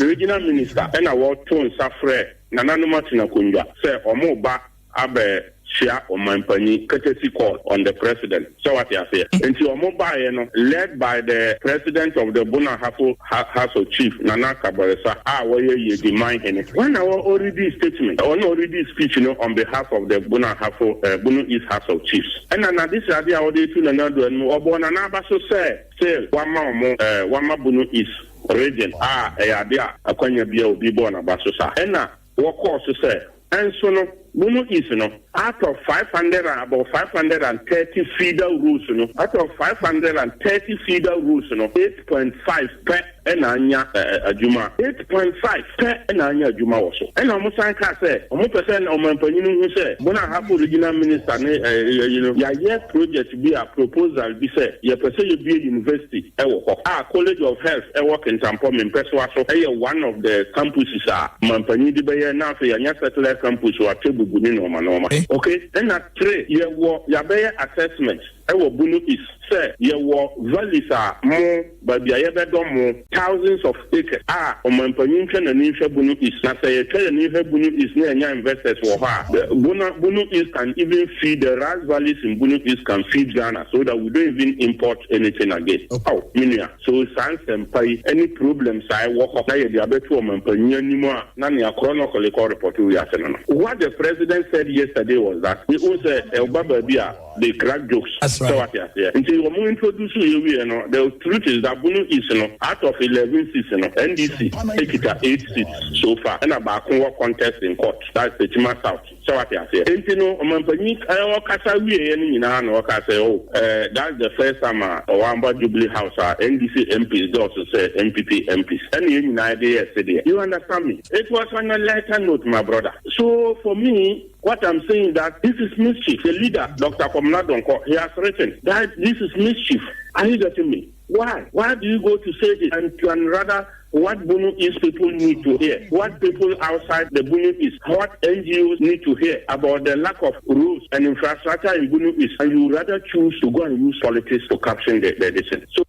N: Regional Minister na wɔto nsa frɛ nananom atena akonnwa sɛ wɔreba abɛ hyia ɔmanpanyin, courtesy call on the president, sɛ wate aseɛ. Nti ɔmo baeɛ no led by the president of the Bono Ahafo House of Chief, Nana Kabɔresa a ɔyɛ Yedi man hene. Hwan na ɔredi statement? Ɔno na ɔredi speech no on behalf of the Bono Ahafo eh, Bono East House of Chiefs. Ɛna n'adesrade a ɔde reto Nana Addo anim, ɔbɔɔ Nana aba so sɛ still wama ɔmo eh, wama Bono East region a ɛyɛ ade a akwanya biara obi bɔɔ n'aba so saa. Ɛna wɔkɔɔ so sɛ, Nso no. Bono East no, out of 500 and about 530 feeder roads no, out of 530 feeder roads no, 8.5 pɛ na anya adwuma. 8.5 pɛ na anya adwuma wɔ so. Ɛna wɔn san kaa sɛ wɔn pɛ sɛ ɔmanpanyin hu sɛ Bono Ahafo Regional Minister ne ɛyi no, yɛayɛ project bi a proposal bi sɛ yɛpɛ sɛ yɛbue university wɔ hɔ a College of Health ɛwɔ Kintampo Mempɛsoa so yɛ one of the campuses a ɔmanpanyin de bɛyɛ na afei yɛanya satellite campus wɔ Atebubu ne nnoɔma nnoɔma. Ok, ɛna tre yɛwɔ yɛabɛyɛ assessment wɔ Bono East sɛ yɛwɔ valleys a mo baabi a yɛbɛdɔ mo thousands of acres a ɔmanpanyin ntwa n'ani nhwɛ Bono East na sɛ yɛtwa yɛn ani hwɛ Bono East na yɛnya investors wɔ hɔ a Bono Bono East can even feed the rice valleys in Bono East can feed Ghana so that we don't even import anything again. Ao me nua. So saa nsɛmpa yi ne problems a ɛwɔ hɔ na yɛde abɛto ɔmanpanyin anim a na nea chronically kɔ report wiase no no? What the president said yesterday was that wohu sɛ ɛba baabi a they crack jokes sɛ wate aseɛ nti wɔn introduce yɛ wieɛ no the truth is that Bono East no out of 11 seats no NDC ekita 8 seats so far ɛna baako wɔ contest in court, that's Techiman South. Sɛ wate aseɛ? Enti no, ɔmampanyin yi ɔkasa wieeɛ no nyinaa na ɔkaa sɛ, oh, eh, that's the first time a wamba Jubilee House a NDC MPs dɔɔso sɛ NPP MPs. Ɛna yɛn nyinaa de yɛɛ sedeɛ. You understand me? It was on a lighter note, my brother. So for me, what I'm saying that this is mischief. The leader, Doctor Kwamina Donkor, he has written that this is mischief. Are you getting me? Why? Why do you go to say this and, and rather what Bono East people need to hear, what people outside the Bono East, what NGOs need to hear about the lack of roads and infrastructure in Bono East, and you rather choose to go and use politics to caption the, the, the So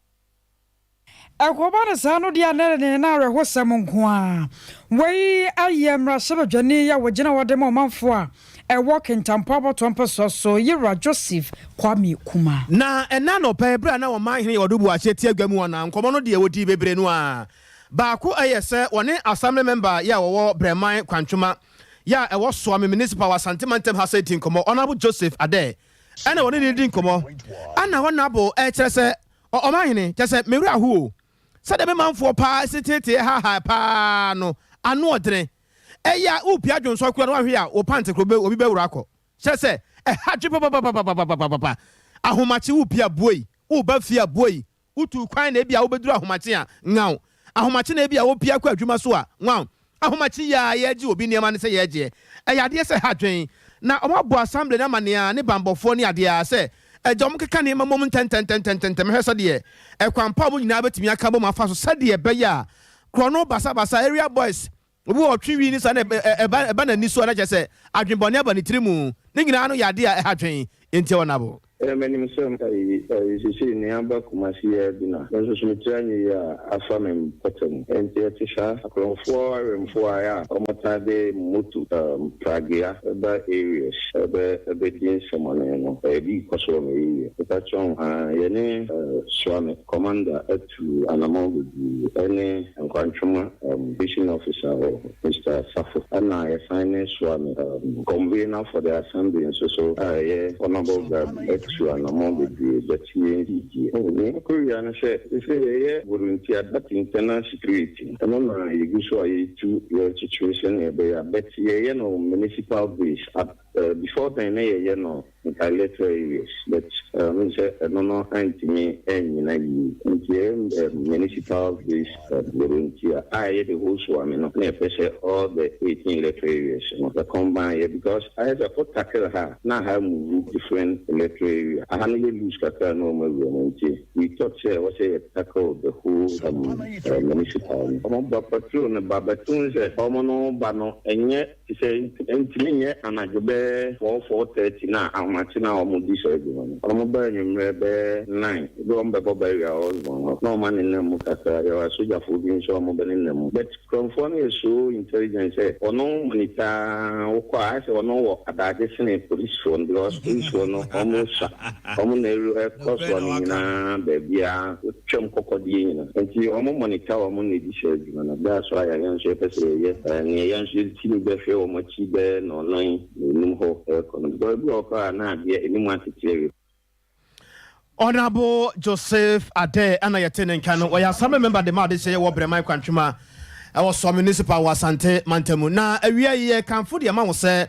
B: Ɛkɔba no saa no deɛ a na ɛne na awerɛhosɛm nko ara. Wei ayɛ mmarahyɛbadwani a wɔgyina hɔ de ma ɔmanfoɔ a ɛwɔ Kintampo abatoɔ mpɛsoa so, Yewura Joseph Kwame Kumah.
A: Na ɛnnɛ anɔpa yi, berɛ a na Ɔmanhene Ɔdo Boakye te adwa mu hɔ no, nkɔmmɔ no deɛ wɔdii bebree no ara. Baako yɛ sɛ wɔne Assembly Member yi a wɔwɔ Brɛman Kwantwoma yi a ɛwɔ Suame Municipal wɔ Asante Mantam ha sɛ di nkɔmmɔ, Honourable Joseph Adair ɛna wɔne no redi nkɔmmɔ. Ɛna Honourable ɛrekyerɛ sɛ, Ɔmanhene, kyerɛ sɛ me werɛ aho o, sɛdeɛ me manfoɔ paa si teetee haahaa paa no, ano ɔdene. Ɛyɛ a worepia dwonsɔ koraa na woahwe a wo pant koro obi bɛwura akɔ. Kyerɛ sɛ, ɛha dwe papapapapapapa. Ahomakye worepia buei, woreba fie a buei, wotuu kwan na ebia wobɛduru ahomakye a, ŋaw. Ahomakye na ebia wopia kɔ adwuma so a, ŋaw. Ahomakye yi ara yɛregye obi nneɛma ne sɛ yɛregyeɛ. Ɛyɛ adeɛ sɛ ɛha dwen. Na wɔabɔ assembly no amanneɛ ara ne banbɔfoɔ ne adeɛ ara sɛ agya wɔnkeka nneɛma mmom ntɛntɛntɛntɛntɛm hwɛ sɛdeɛ ɛkwan pa a wɔn nyinaa bɛtumi aka abom afa so sɛdeɛ ɛbɛyɛ a korɔno basabasa area boys Obi wɔ hɔ ɔtwe wii ne saa na ɛba ɛba n'ani so a na kyerɛ sɛ adwenbɔne aba ne tiri mu. Ne nyinaa no yɛ adeɛ a ɛha adwen enti ɛwɔ n'abo.
O: Ɛɛ menim sɛ ɛyi ɛyi sesei nea aba Kumasi yi ara bi na me nso so me tiri anyɛ yie a afa me mpɔtam. Ɛnti ɛte saa. Akorɔmfoɔ awɛmfoɔ a ɛyɛ a wɔn taa de moto ɛɛm pragea ɛba areas ɛbɛ ɛbɛdi nsɛmɔne no ɛyɛ bi rekɔ so wɔ me area. Mepa kyɛw haa yɛne ɛɛ Suame commander atu anamɔn bebree ɛne Nkwantwoma Mission Officer wɔ hɔ, Mister Safo, ɛna yɛsan ne soa no Convener for the Assembly nso so a ɛyɛ Honourable Gabi atu anamɔn bebree but yɛn die. Oh, nea ɛkɔ wia ne sɛ seesei yɛyɛ volunteer that internal security ɛno na yɛgu so a yɛretu yɛrekyekyere sɛnea ɛbɛyɛ a but yɛyɛ no municipal base at before then na yɛyɛ no Nka electoral areas but mehu sɛ ɛno no antumi annyina yie nti ɛyɛ municipal based volunteer a ɛyɛ the whole Suame no na yɛpɛ sɛ all the 18 electoral areas no yɛ combine yɛ because ayɛ sɛ wo tackle ha a na ha move different electoral area aha no yɛ loose kakra na wɔn awura mu nti we thought sɛ ɛwɔ sɛ yɛ tackle the whole municipal no. Wɔn ba patrol no ba but wohu sɛ wɔn no ba no ɛnyɛ Te sɛ ɛntumi nyɛ anadwo bɛyɛ four, 4:30 no a ahomakye no a wɔdi saa adwuma no. Wɔba anwummerɛ bɛyɛ nine, ebi wɔ hɔ wɔbɛbɔ barrier wɔ Osborn hɔ na wɔanenam mu kakra. Yɛwɔ asogyafoɔ bi nso a wɔbɛnenam mu. But Kurɔmfoɔ no yɛ so intelligent sɛ ɔno monitor ara wokɔ a ayɛ sɛ ɔno wɔ adaagye sene polisifoɔ no because polisifoɔ no wɔsua. Wɔn na ɛkɔ soa no nyinaa baabiara wotwam kɔkɔdeɛ nyina nti wɔn monitor wɔn na ɛdi saa adwuma no that's why a yɛn nso yɛpɛ sɛ yɛyɛ neɛ yɛn nso yɛtumi bɛhwɛ wɔn akyi bɛyɛ nnɔnnan nnum hɔ ɛkɔ no because ebi wɔ hɔ koraa a na adeɛ anim atete awie.
A: Honourable Joseph Adair ɛna yɛte ne nka no, ɔyɛ Assembly Member de ma adehyeɛ wɔ Brɛman Kwantwema ɛwɔ Soa Municipal wɔ Asante Mantamu. Na awia yi yɛkamfo de ama wo sɛ.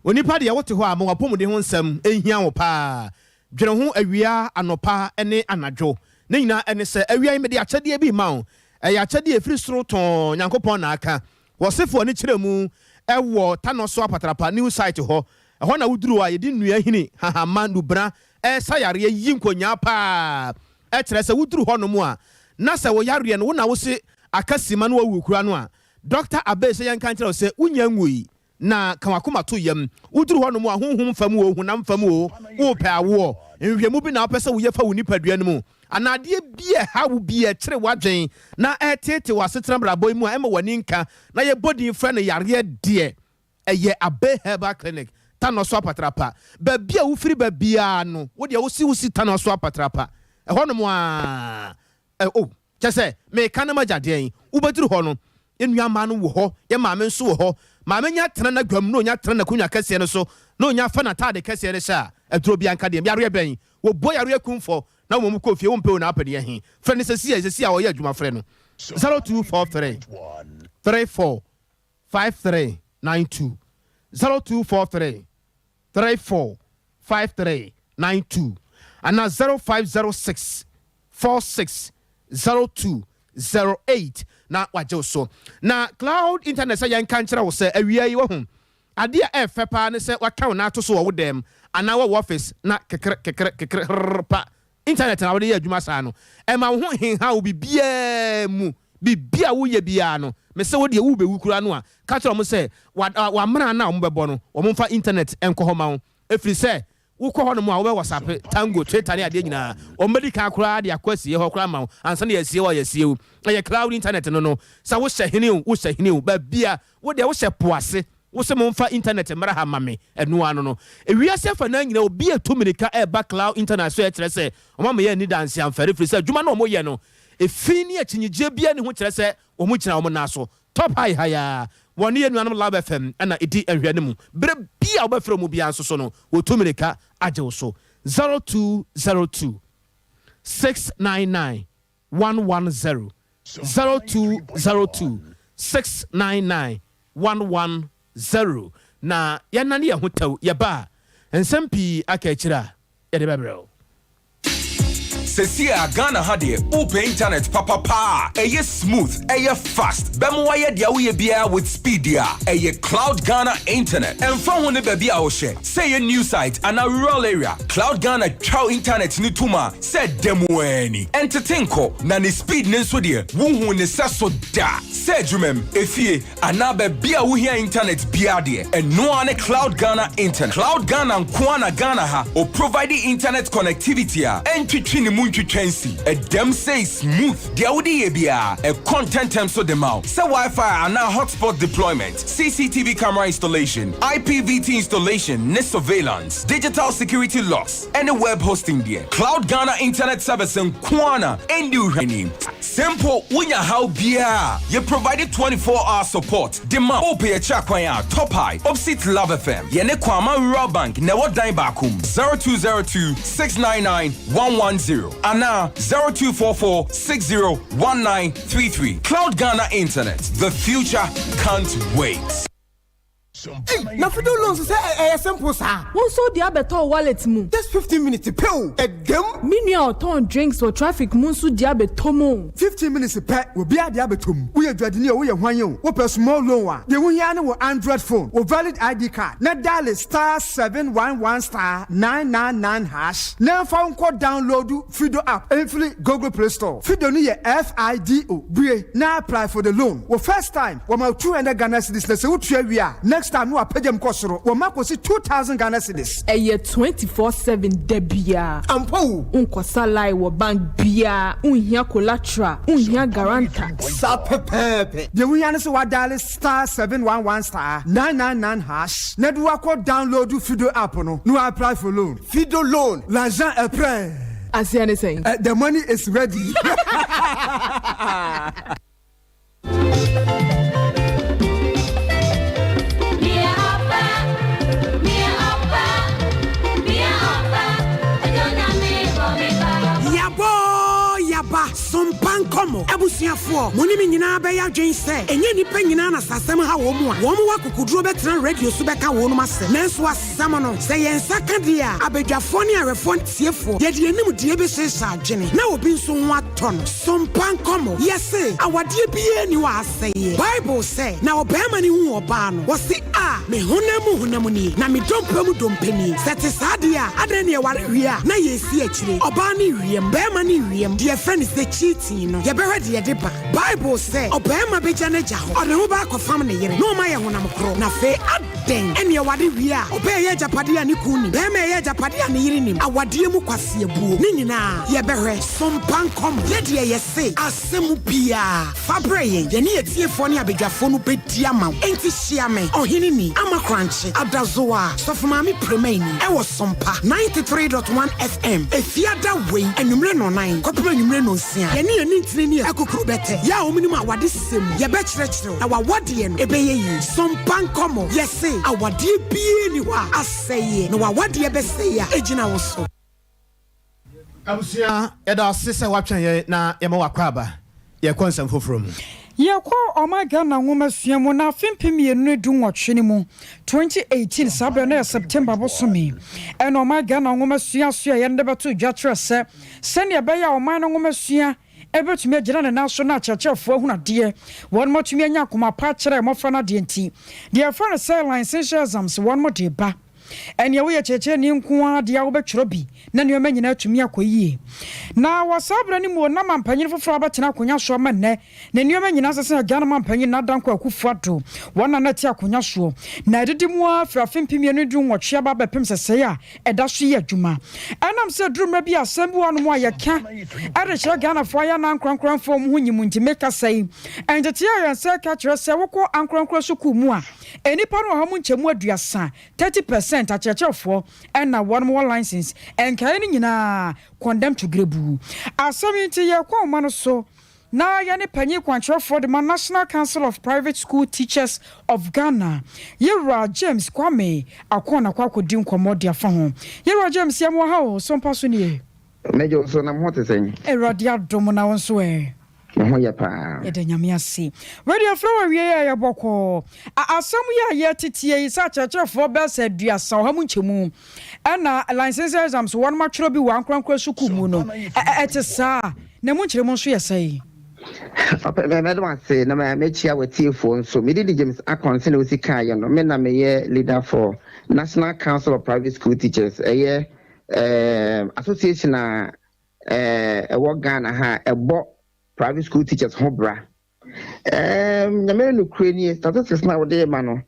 A: Onipa deɛ wote hɔ a ma w'apɔmuden ho nsɛm nhia wo paa. Dwene ho awia, anɔpa ne anadwo. Ne nyinaa ɛne sɛ, awia yi mede akyɛdeɛ bi rema wo. Ɛyɛ akyɛdeɛ a ɛfiri soro tɔnn, Nyankopɔn na aka. Wɔse fa w'ani kyerɛ mu wɔ Tanɔ so apatrapa, new site, hɔ. Ɛhɔ na woduru a yɛde nnua hini, hahamma, nnubena resa yareɛ, yi nkonyaa paa. Ɛkyerɛ sɛ woduru hɔnom a, na sɛ wo yareɛ no wo na wose aka sima na wawu koraa no a, Dɔkta Abey sɛ yɛnka nkyerɛ wo sɛ wonnya nwui. Na ka w'akoma to yam. Woduru hɔnom a, honhom fam oo, honam fam oo, worepɛ awoɔ, nhwehwɛmu bi na wopɛ sɛ woyɛ fa wo nipadua no mu, anaa adeɛ bi a ɛha wo bi a ɛkyere w'adwene na ɛreteetee w'asetena abrabɔ yi mu a ɛmma w'ani nka na yɛbɔ din frɛ no yareɛ deɛ, ɛyɛ Abbey Herbal Clinic, Tanɔso Apatrapa. Baabi a wofiri ba biara no, wo deɛ wose wosi Tanɔso Apatrapa, ɛhɔnom ara, ɛ, oh. Kyerɛ sɛ, meka na magya deɛn? Wobɛduru hɔ no, yɛn nuammaa no wɔ hɔ, yɛn maame nso wɔ hɔ. Maame nya tena n'adwam na ɔnya tena n'akonnwa kɛseɛ no so na ɔnya fa n'ataade kɛseɛ no hyɛ a, aduro biara nka deɛn. Yareɛ bɛn? Wɔbɔ yareɛ kumfɔ na wɔma mu kɔ fie. Wompɛ o na wopɛ deɛ he? Frɛ no seesei, seesei a ɔyɛ adwuma frɛ no 0243 34 5392, 0243 34 5392 anaa 0506 46 02 08 na wagye wo so. Na cloud internet sɛ yɛnka nkyerɛ wo sɛ awia yi wahu adeɛ a ɛfɛ paa ne sɛ waka wo nan ato so wɔ wo dɛm anaa wɔ wo office na kekere kekere kekere hrrr pa Internet na wode yɛ adwuma saa no, ɛma wo ho nhenha wo biribiara mu. Biribi a woyɛ biara no, mese wo deɛ worebɛwu koraa no a, ka kyerɛ wɔn sɛ w'amena no a wɔbɛbɔ no, wɔmfa internet nkɔ hɔ ma wo. Ɛfiri sɛ wokɔ hɔnom a, wobɛ WhatsApp, Tango, Twitter ne adeɛ nyinaa. Wɔbɛdi kan koraa de akɔ asieɛ hɔ koraa ama wo ansa na yɛasie wo a yɛasie wo. Ɛyɛ cloud internet no no. Sɛ wohyɛ hene o, wohyɛ hene o, baabi a, wo deɛ wohyɛ po ase, Wo se momfa internet mmra ha ma me, ɛno ara no no. Ewiase afanaa nyinaa obi retu mirika reba cloud internet so ɛkyerɛ sɛ wɔn ama yɛn ani da nse amfɛre firi sɛ adwuma no a wɔyɛ no efi ne akyinnyegyeɛ biara nni ho kyerɛ sɛ wɔn gyina wɔn nan so. Top High ha yi ara wɔne yɛn nuanom Love FM na ɛdi nhwɛanimu. Berɛ biara a wobɛfrɛ wɔn biara nso so no wɔtu mirika agye wo so. 0202 699 110 0202 699 110 Na yɛnane yɛn ho tɛw, yɛba a, nsɛm pii aka akyire a yɛde bɛbrɛ wo.
P: Sesie a Ghana ha deɛ wopɛ internet papa paa a ɛyɛ smooth, ɛyɛ fast, bɛma wayɛ deɛ woyɛ biara with speed deɛ a, ɛyɛ Cloud Ghana Internet. Ɛmfa ho ne baabi a wohyɛ, sɛ ɛyɛ new site anaa rural area, Cloud Ghana twa wo internet no tom a sɛ da mu ara ni. Ɛntete nkɔ, na ne speed no nso deɛ wonhuu ne sɛso da. Sɛ adwumam, efie, anaa baabi a wohia internet biara deɛ, ɛno ara ne Cloud Ghana Internet. Cloud Ghana nko ara na Ghana ha ɔprovide internet connectivity a ɛntwetwe ne mu ntwitwa nsi. Ɛdam sei smooth, deɛ wode yɛ biara, ɛkɔ ntɛntɛm so de ma wo. Sɛ Wi-Fi anaa hotspot deployment, CCTV camera installation, IPVT installation ne surveillance, digital security locks, ɛne web hosting deɛ, Cloud Ghana Internet Service nko ara na ɛndi wo hwɛ. Sɛ mpo wonya haw biara a, yɛ provide 24 hour support de ma wo. Wopɛ yɛkyerɛ kwan a, Top High, opposite Love FM, yɛne Kwama Rural Bank na ɛwɔ dan baako mu, 0202 699 110 anaa 0244 60 1933. Cloud Ghana Internet, the future can't wait.
Q: Ei, na Fido loans sɛ ɛyɛ simple saa.
R: Wo nso wode abɛtɔ wo wallet mu.
Q: Just 15 minutes pɛ o, ɛdam.
R: Me nua a ɔtɔn drinks wɔ traffic mu nso de abɛtɔ mu o.
Q: 15 minutes pɛ, obiara de abɛtɔ mu. Woyɛ dwadini o, woyɛ hwan o, wopɛ small loan a, deɛ wohia ne wo Android phone, wo valid ID card, na dial *711 *999 hash na ɛmfa wo nkɔ download Fido app mfiri Google Play Store. Fido no yɛ F-I-D-O. Bue na apply for the loan. Wo first time, wɔma wo 200 Ghana cedis na sɛ wotua wie a, next time no wɔapagya mu kɔ soro, wɔma kɔsi 2,000 Ghana cedis.
R: Ɛyɛ 24/7 da biara.
Q: Ampa o!
R: Wonkɔsa line wɔ bank biara, wonhia collateral, wonhia guarantor.
Q: Saa pɛpɛɛpɛ. Deɛ wohia ne sɛ woadiale *711 *999 hash na de woakɔ download Fido app no na woapply for loan. Fido loan, l'argent est prêt.
R: Aseɛ ne sɛn?
Q: The money is ready.
S: Yabɔ yaba. Sompa nkɔmmɔ. Abusuafoɔ, mo ne me nyinaa bɛyɛ adwene sɛ, ɛnyɛ nnipa nyinaa na sɛ asɛm ha wɔn a, wɔn wɔ akokoduro bɛtena radio so bɛka wɔnom asɛm. Nanso asɛm no, sɛ yɛn nsa ka deɛ a, abadwafoɔ ne awɛfoɔ ne atiefoɔ, yɛde yɛn nimdeɛ bɛhyehyɛ adwene na obi nso ho atɔ no. Sompa nkɔmmɔ. Yɛse, awadeɛ biara nni hɔ a asɛeɛ. Bible sɛ, Na ɔbarima no huu ɔbaa no, ɔse, A, me honam mu honam nie, na me dompe mu dompe nie. Sɛ ɛte saa deɛ a, adɛn na yɛware wie a, na yɛresi akyire? Ɔbaa no rewiam, barima no rewiam, deɛ yɛfrɛ no sɛ cheating no, yɛbɛhwɛ deɛ ɛde ba. Bible sɛ, Ɔbarima bɛgya n'agya hɔ, ɔde ne ho bɛakɔfam ne yere, na wɔayɛ honam korɔ. Na afei, adɛn na yɛware wie a, ɔbaa reyɛ agyapadeɛ a ne kunu nnim, barima reyɛ agyapadeɛ a ne yere nnim? Awadeɛ mu kwaseabuo. Ne nyinaa, yɛbɛhwɛ. So mpa nkɔmmɔ. Yɛ deɛ yɛse, asɛm biara, fa brɛ yɛn. Yɛne atiefoɔ ne abadwafoɔ no bɛdi ama wo. Enti hyia me, Ɔheneni, Ama Korankye, Adazoa, Sɔfo Maame Premaini, ɛwɔ Sompa 93.1 FM, Efiada wei, anwummere nnɔnnan kɔpem anwummere nnɔnsia. Yɛne yɛn nintini ne akukuru bɛtɛ, yɛ a wɔnim awadesɛm mu. Yɛbɛkyerɛkyerɛ wo, na w'awadeɛ no, ɛbɛyɛ yie. Sompa nkɔmmɔ, yɛse, awadeɛ biara nni hɔ a asɛeɛ, na w'awadeɛ bɛsɛe a, ɛgyina wo so.
A: Abusua, yɛda wo ase sɛ woatwɛn yɛn na yɛma wo akwaaba. Yɛkɔ nsɛm foforɔ mu.
B: Yɛkɔ ɔman Ghana nwomasua mu na afe 2018 no mu, 2018, saa berɛ no yɛ September bosome, ɛna ɔman Ghana nwomasua asoɛeɛ no de bɛtoo dwa kyerɛ sɛ sɛdeɛ ɛbɛyɛ a ɔman no nwomasua bɛtumi agyina ne nan so na akyerɛkyerɛfoɔ ahunu adeɛ, wɔnom atumi anya akoma pa akyerɛ mmɔfra no adeɛ nti, deɛ yɛfrɛ no sɛ licentiate exams wɔnom de ba. Ɛnneɛ woyɛ kyerɛkyerɛni nko ara deɛ a wobɛtwerɛ bi na nneɛma nyinaa atumi akɔ yie. Na wɔ saa berɛ no mu na mampanyin foforɔ abɛtena akonnwa so ama nnɛ na nneɛma nyinaa asesa Agya no mampanyin Nana Dankwa Akufo-Addo wɔn na na ɛte akonnwa soɔ na ɛdidi mu ara firi afe 2018 aba abɛpem sɛsɛɛ a ɛda so yɛ adwuma. Ɛnam sɛ ɛduru mmerɛ bi a asɛm bi wɔ hanom a yɛka de kyerɛ Ghanafoɔ ayɛ anaa ankorankoranfoɔ wɔn ho nyi mu nti mekasa yi nteteɛ a yɛn nsa reka kyerɛ sɛ wokɔ ankorankora sukuu mu a Nnipa no ɔha mu nkyɛmu 30, 30%, akyerɛkyerɛfoɔ na wɔnom wɔ license, nkaeɛ no nyinaa condemn to grebuu. Asɛm yi nti yɛrekɔ nwoma no so na yɛne panyin kwankyerɛfoɔ de ma National Council of Private School Teachers of Ghana, Yewura James Kwame Akon akɔ akɔdi nkɔmmɔ de afa ho. Yewura James yɛma wo ha o, so mpa so nie?
T: Mɛgye wo so, na mo ho te sɛn?
B: Awurade adom, na wo nso ɛ?
T: Me ho yɛ paa.
B: Yɛda Nyame ase. Wei deɛ frɛ wɔ awiei a ɛyɛ bɔkɔɔ. A Asɛm yi a yɛreteteɛ yi sɛ akyerɛkyerɛfoɔ bɛyɛ sɛ 30, ɔha mu nkyɛmu, ɛna licensing exams wɔnom atwerɛ bi wɔ ankorankora sukuu mu no, ɛ ɛte saa? Na ɛmu nkyerɛmu nso yɛ sɛn?
T: Ɔpɛ, mɛ mɛda wo ase na mɛ mɛkyia w'atiefoɔ nso. Me din de James Akon, sɛdeɛ wosi kaeɛ no, me na meyɛ leader for National Council of Private School Teachers, ɛyɛ ɛɛm association a ɛwɔ Ghana ha a ɛbɔ private school teachers ho bra. Ɛɛm nyame no nokorɛ nie, statistics no a wode ma no,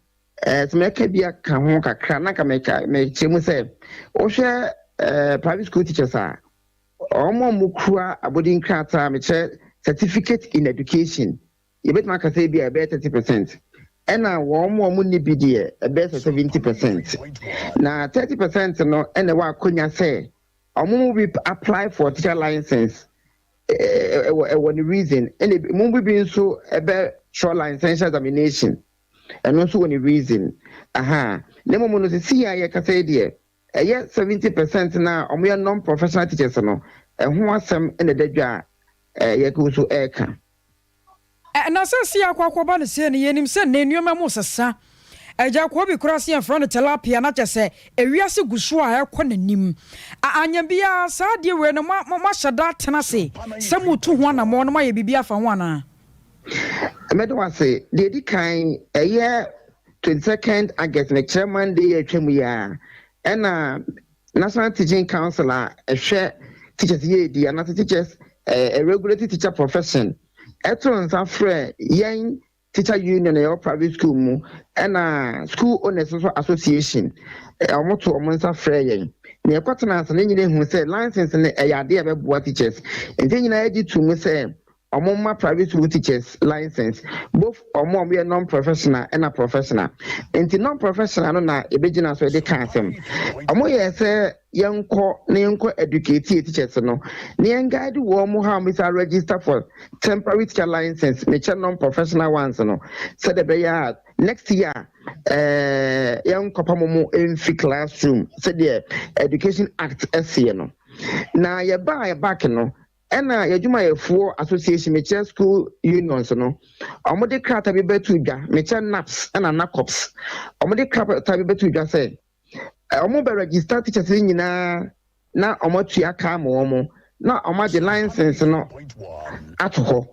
T: ɛɛ sɛ mɛka bi aka ho kakra na nka meka mekyerɛ mu sɛ wohwɛ ɛɛ private school teachers a wɔn a wɔkura abɔdin krataa mekyerɛ certificate in education yɛbɛtumi aka sɛ ebi a ɛbɛyɛ 30%, ɛna wɔn a wɔnni bi deɛ ɛbɛyɛ sɛ 70%. Na 30% no ɛna ɛwɔ akonya sɛ wɔn mu bi apply for teacher license ɛwɔ ɛwɔ ne reason, ɛna mu bi nso ɛbɛ twerɛ licentiate examination, ɛno nso wɔ ne reason aha. Na mmom no sisi a yɛkasa yi deɛ, ɛyɛ 70% na wɔn yɛ non professional teachers no ɛho asɛm ɛna ɛda dwa a ɛyɛ nso ɛɛka.
B: Na sɛ sei akɔ akɔba no sei no, yɛnim sɛ nnɛ nneɛma mu resesa. Agya Kobi koraa se yɛmfrɛ no tilapia na kyerɛ sɛ ewiase gu so a ɛrekɔ n'anim. A Anyɛ biara saa adeɛ wei no mo moahyɛ da atena ase sɛ moretu ho anammɔn na moayɛ biribi afa ho anaa?
T: Mɛda wo ase. Deɛ ɛdi kan, ɛyɛ 22nd August, mekyerɛ Monday yi a atwa mu yi ara, ɛna National Teaching Council a ɛhwɛ teachers yiedie anaasɛ teachers eh, regulatory teacher profession ɛto nsa frɛ yɛn teacher union a yɛwɔ private school mu ɛna school owners nso association, wɔn to wɔn nsa frɛ yɛn na yɛkɔtena ase na nyina ehu sɛ license no ɛyɛ adeɛ a ɛbɛboa teachers, nti nyinaa gye to mu sɛ wɔn mma private school teachers license, both wɔn a wɔyɛ non-professional ɛna professional. Nti non-professional no na ebegyina so de ka asɛm. Wɔn yɛ sɛ yɛnkɔ na yɛnkɔ educate yɛ teachers no na yɛn guide wɔn mo how wɔn sɛ register for temporary teacher license, mekyɛ non-professional ones no, sɛdeɛ ɛbɛyɛ a next year yɛnkɔpa mo mo mfi classroom sɛdeɛ Education Act ɛseɛ no. Na yɛbaa yɛ back no. Ɛna yɛn adwumayɛfoɔ association, mekyerɛ school unions no, wɔde krataa bi bɛto dwa, mekyerɛ NAPS ɛna NACOPS, wɔde krataa bi bɛto dwa sɛ wɔn bɛ register teachers no nyinaa na wɔatua ka ama wɔn na wɔagye license no ato hɔ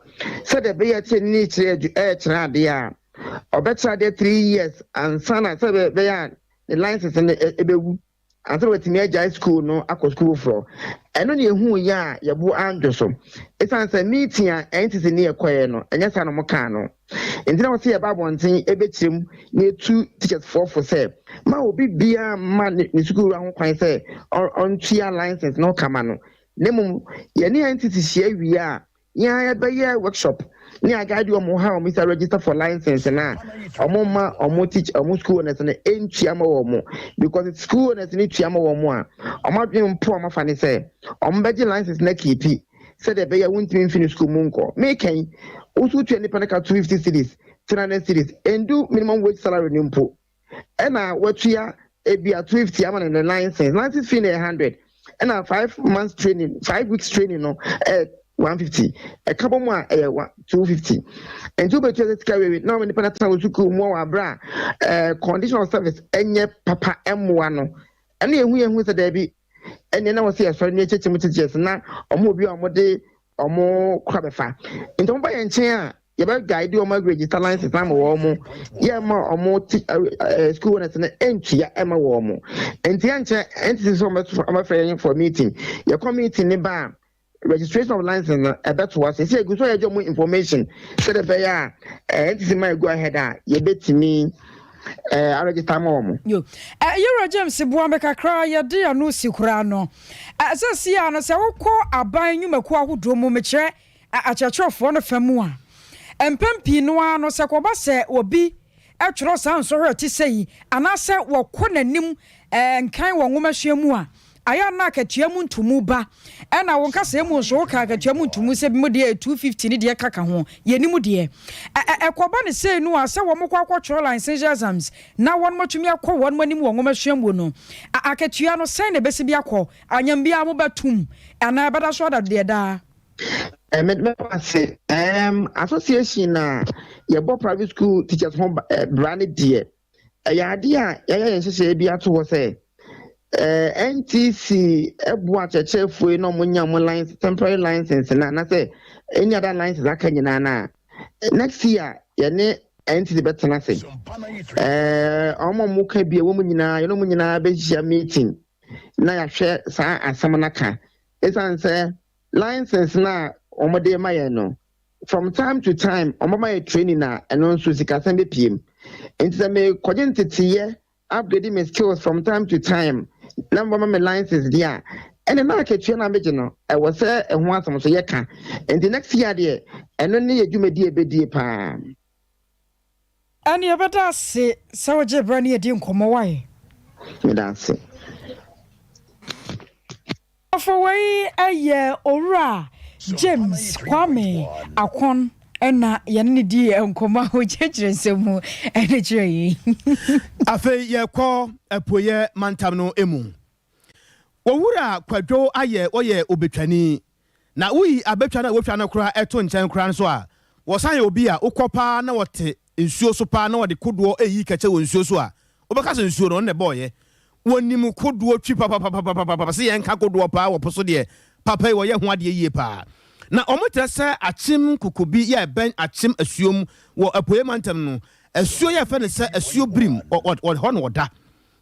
T: sɛdeɛ ɛbɛyɛ kyerɛ ne kyerɛ ɛrekyerɛ adeɛ a ɔbɛkyerɛ adeɛ 3 years ansa na sɛ ɛbɛyɛ a ne license no ɛbɛwu ansa na watumi agyae school no akɔ school foforɔ. Ɛno na ehu yɛ a yɛbo andwo so, ɛsiane sɛ meeting a NTC ne yɛkɔɛ no, ɛnyɛ saa na ɔmo kaa no. Nti na wɔsɛ yɛba abɔnten ɛbɛkyerɛ mu na etu teachers foɔ fo sɛ ma obi biara ma ne sukuu wura ho kwan sɛ ɔntua license na ɔkama no, na mmom yɛne NTC hyia wie a, yɛn yɛbɛyɛ workshop ne aguide wɔn how wɔn sɛ register for license na wɔn ma wɔn teach wɔn school owners no ntua ma wɔn, because school owners no tua ma wɔn a, wɔn adwene mpo a wɔn afa ne sɛ wɔn bɛgye license na keep sɛdeɛ ɛbɛyɛ wɔntumi nfi ne school mu nkɔ. Meekɛn woso tua nipa no ka 250 cedis, 300 cedis, ndu minimum wage salary no mpo, ɛna watua ebia 250 ama no ne license fee no yɛ 100, ɛna 5 months training, 5 weeks training no ɛyɛ 150, ɛka bɔ mu a ɛyɛ 250. Nti wobɛtua sɛ sika wewe na wɔn nipa no tena wɔ sukuu mu wɔ abere a condition of service ɛnyɛ papa ɛmmoa no. Ɛno yɛhu sɛ daabi, ɛnneɛ na wɔsɛ yɛsɔre ne yɛkyɛkyɛ mu teachers na ɔmo obi a ɔmo de ɔmo kora bɛfa. Nti ɔmo ba yɛn nkyɛn a, yɛbɛ guide wɔn register license ama wɔn mo, yɛ ma ɔmo ti ɛɛ school owners no ɛntua ɛma wɔn mo. Nti yɛn nkyɛn NTC sɛ ɔmo bɛfrɛ yɛn for meeting. Yɛkɔ meeting ne ba a, registration of license no ɛbɛtoa so. Esi egu so yɛgye ɔmo information sɛdeɛ ɛbɛyɛ a NTC ma go ahead a yɛbɛtumi aregister ama wɔn.
B: Yo, yɛwura James, boa me kakra. Yɛde ano si koraa no, sɛ si a no sɛ wokɔ aban nnwumakuo ahodoɔ mu, mekyerɛ akyerɛkyerɛfoɔ no fa mu a, mpɛn pii no ara no, sɛ kɔba sɛ obi twerɛ saa nsɔhwɛ te sɛ yi anaasɛ wɔkɔ n'anim nkan wɔ nwomasua mu a, ayɛ na akatua mu ntomu ba. Ɛna wo nkasa mu nso woka akatua mu ntomu sɛ bi mu deɛ 250 ne deɛ kaka ho, yɛnim deɛ ɛkɔba ne sei no a, sɛ wɔn kɔ akɔtwerɛ licensure exams na wɔn matumi akɔ wɔn anim wɔ nwomasua mu no, akatua no sɛn na ɛbɛsi bi akɔ anyam biara mo bɛtum anaa ɛbɛda so ada deɛ daa?
T: Mɛmɛ ase association a yɛbɔ private school teachers ho bra ne deɛ, ɛyɛ adeɛ a yɛayɛ yɛn nhyehyɛeɛ bi ato hɔ sɛ NTC ɛboa akyerɛkyerɛfoɔ yi na ɔmo nya ɔmo license, temporary license na anasɛ any other license aka nyinaa na next year yɛne NTC bɛtena ase. Ɔmo a ɔmo ka bi a wɔn nyinaa, yɛne ɔmo nyinaa bɛhyia meeting na yɛahwɛ saa asɛm no aka, ɛsiane sɛ license na wɔn de ma yɛn no, from time to time wɔn ma yɛ training na ɛno nso sikasɛm bɛpie mu. Nti sɛ mekɔgye nteteyɛ, upgrading my skills from time to time na mbɔma me license deɛ a, ɛne na akatua na megye no, ɛwɔ sɛ ɛho asɛm so yɛka. Nti next year deɛ, ɛno ne yɛ dwumadi a ɛbɛdie paa.
B: Ɛne yɛbɛda ase sɛ wogye berɛ ne yɛdi nkɔmmɔ wae.
T: Meda ase.
B: Afɔ wei ɛyɛ Owura James Kwame Akɔn, ɛna yɛne ne di nkɔmmɔ a wogyinagyina nsɛm mu ɛne kyerɛ yɛn.
A: Afei yɛkɔ apueyɛ mantam no mu. Wɔwura Kwadwo ayɛ wɔyɛ obetwani na woyi abɛtwa no a wotwa no koraa ɛto nkyɛn koraa nso a, wɔsan yɛ obi a wokɔ paa na wɔte nsuo so paa na wɔde kodoɔ ɛyi kɛkyɛ wɔ nsuo so a, wobɛka sɛ nsuo no ɔno na ɛbɔɔyɛ. Wɔnim kodoɔ twi papapapapapa. Sɛ yɛnka kodoɔ paa wɔ po so deɛ, papa yi wɔyɛ ho adeɛ yie paa. Na ɔmo kyerɛ sɛ Akyem Kokobi yɛ ɛbɛn Akyem Asuom wɔ apueɛ mantam no, asuo yɛ fɛ ne sɛ Asuo Birim hɔ na ɔda.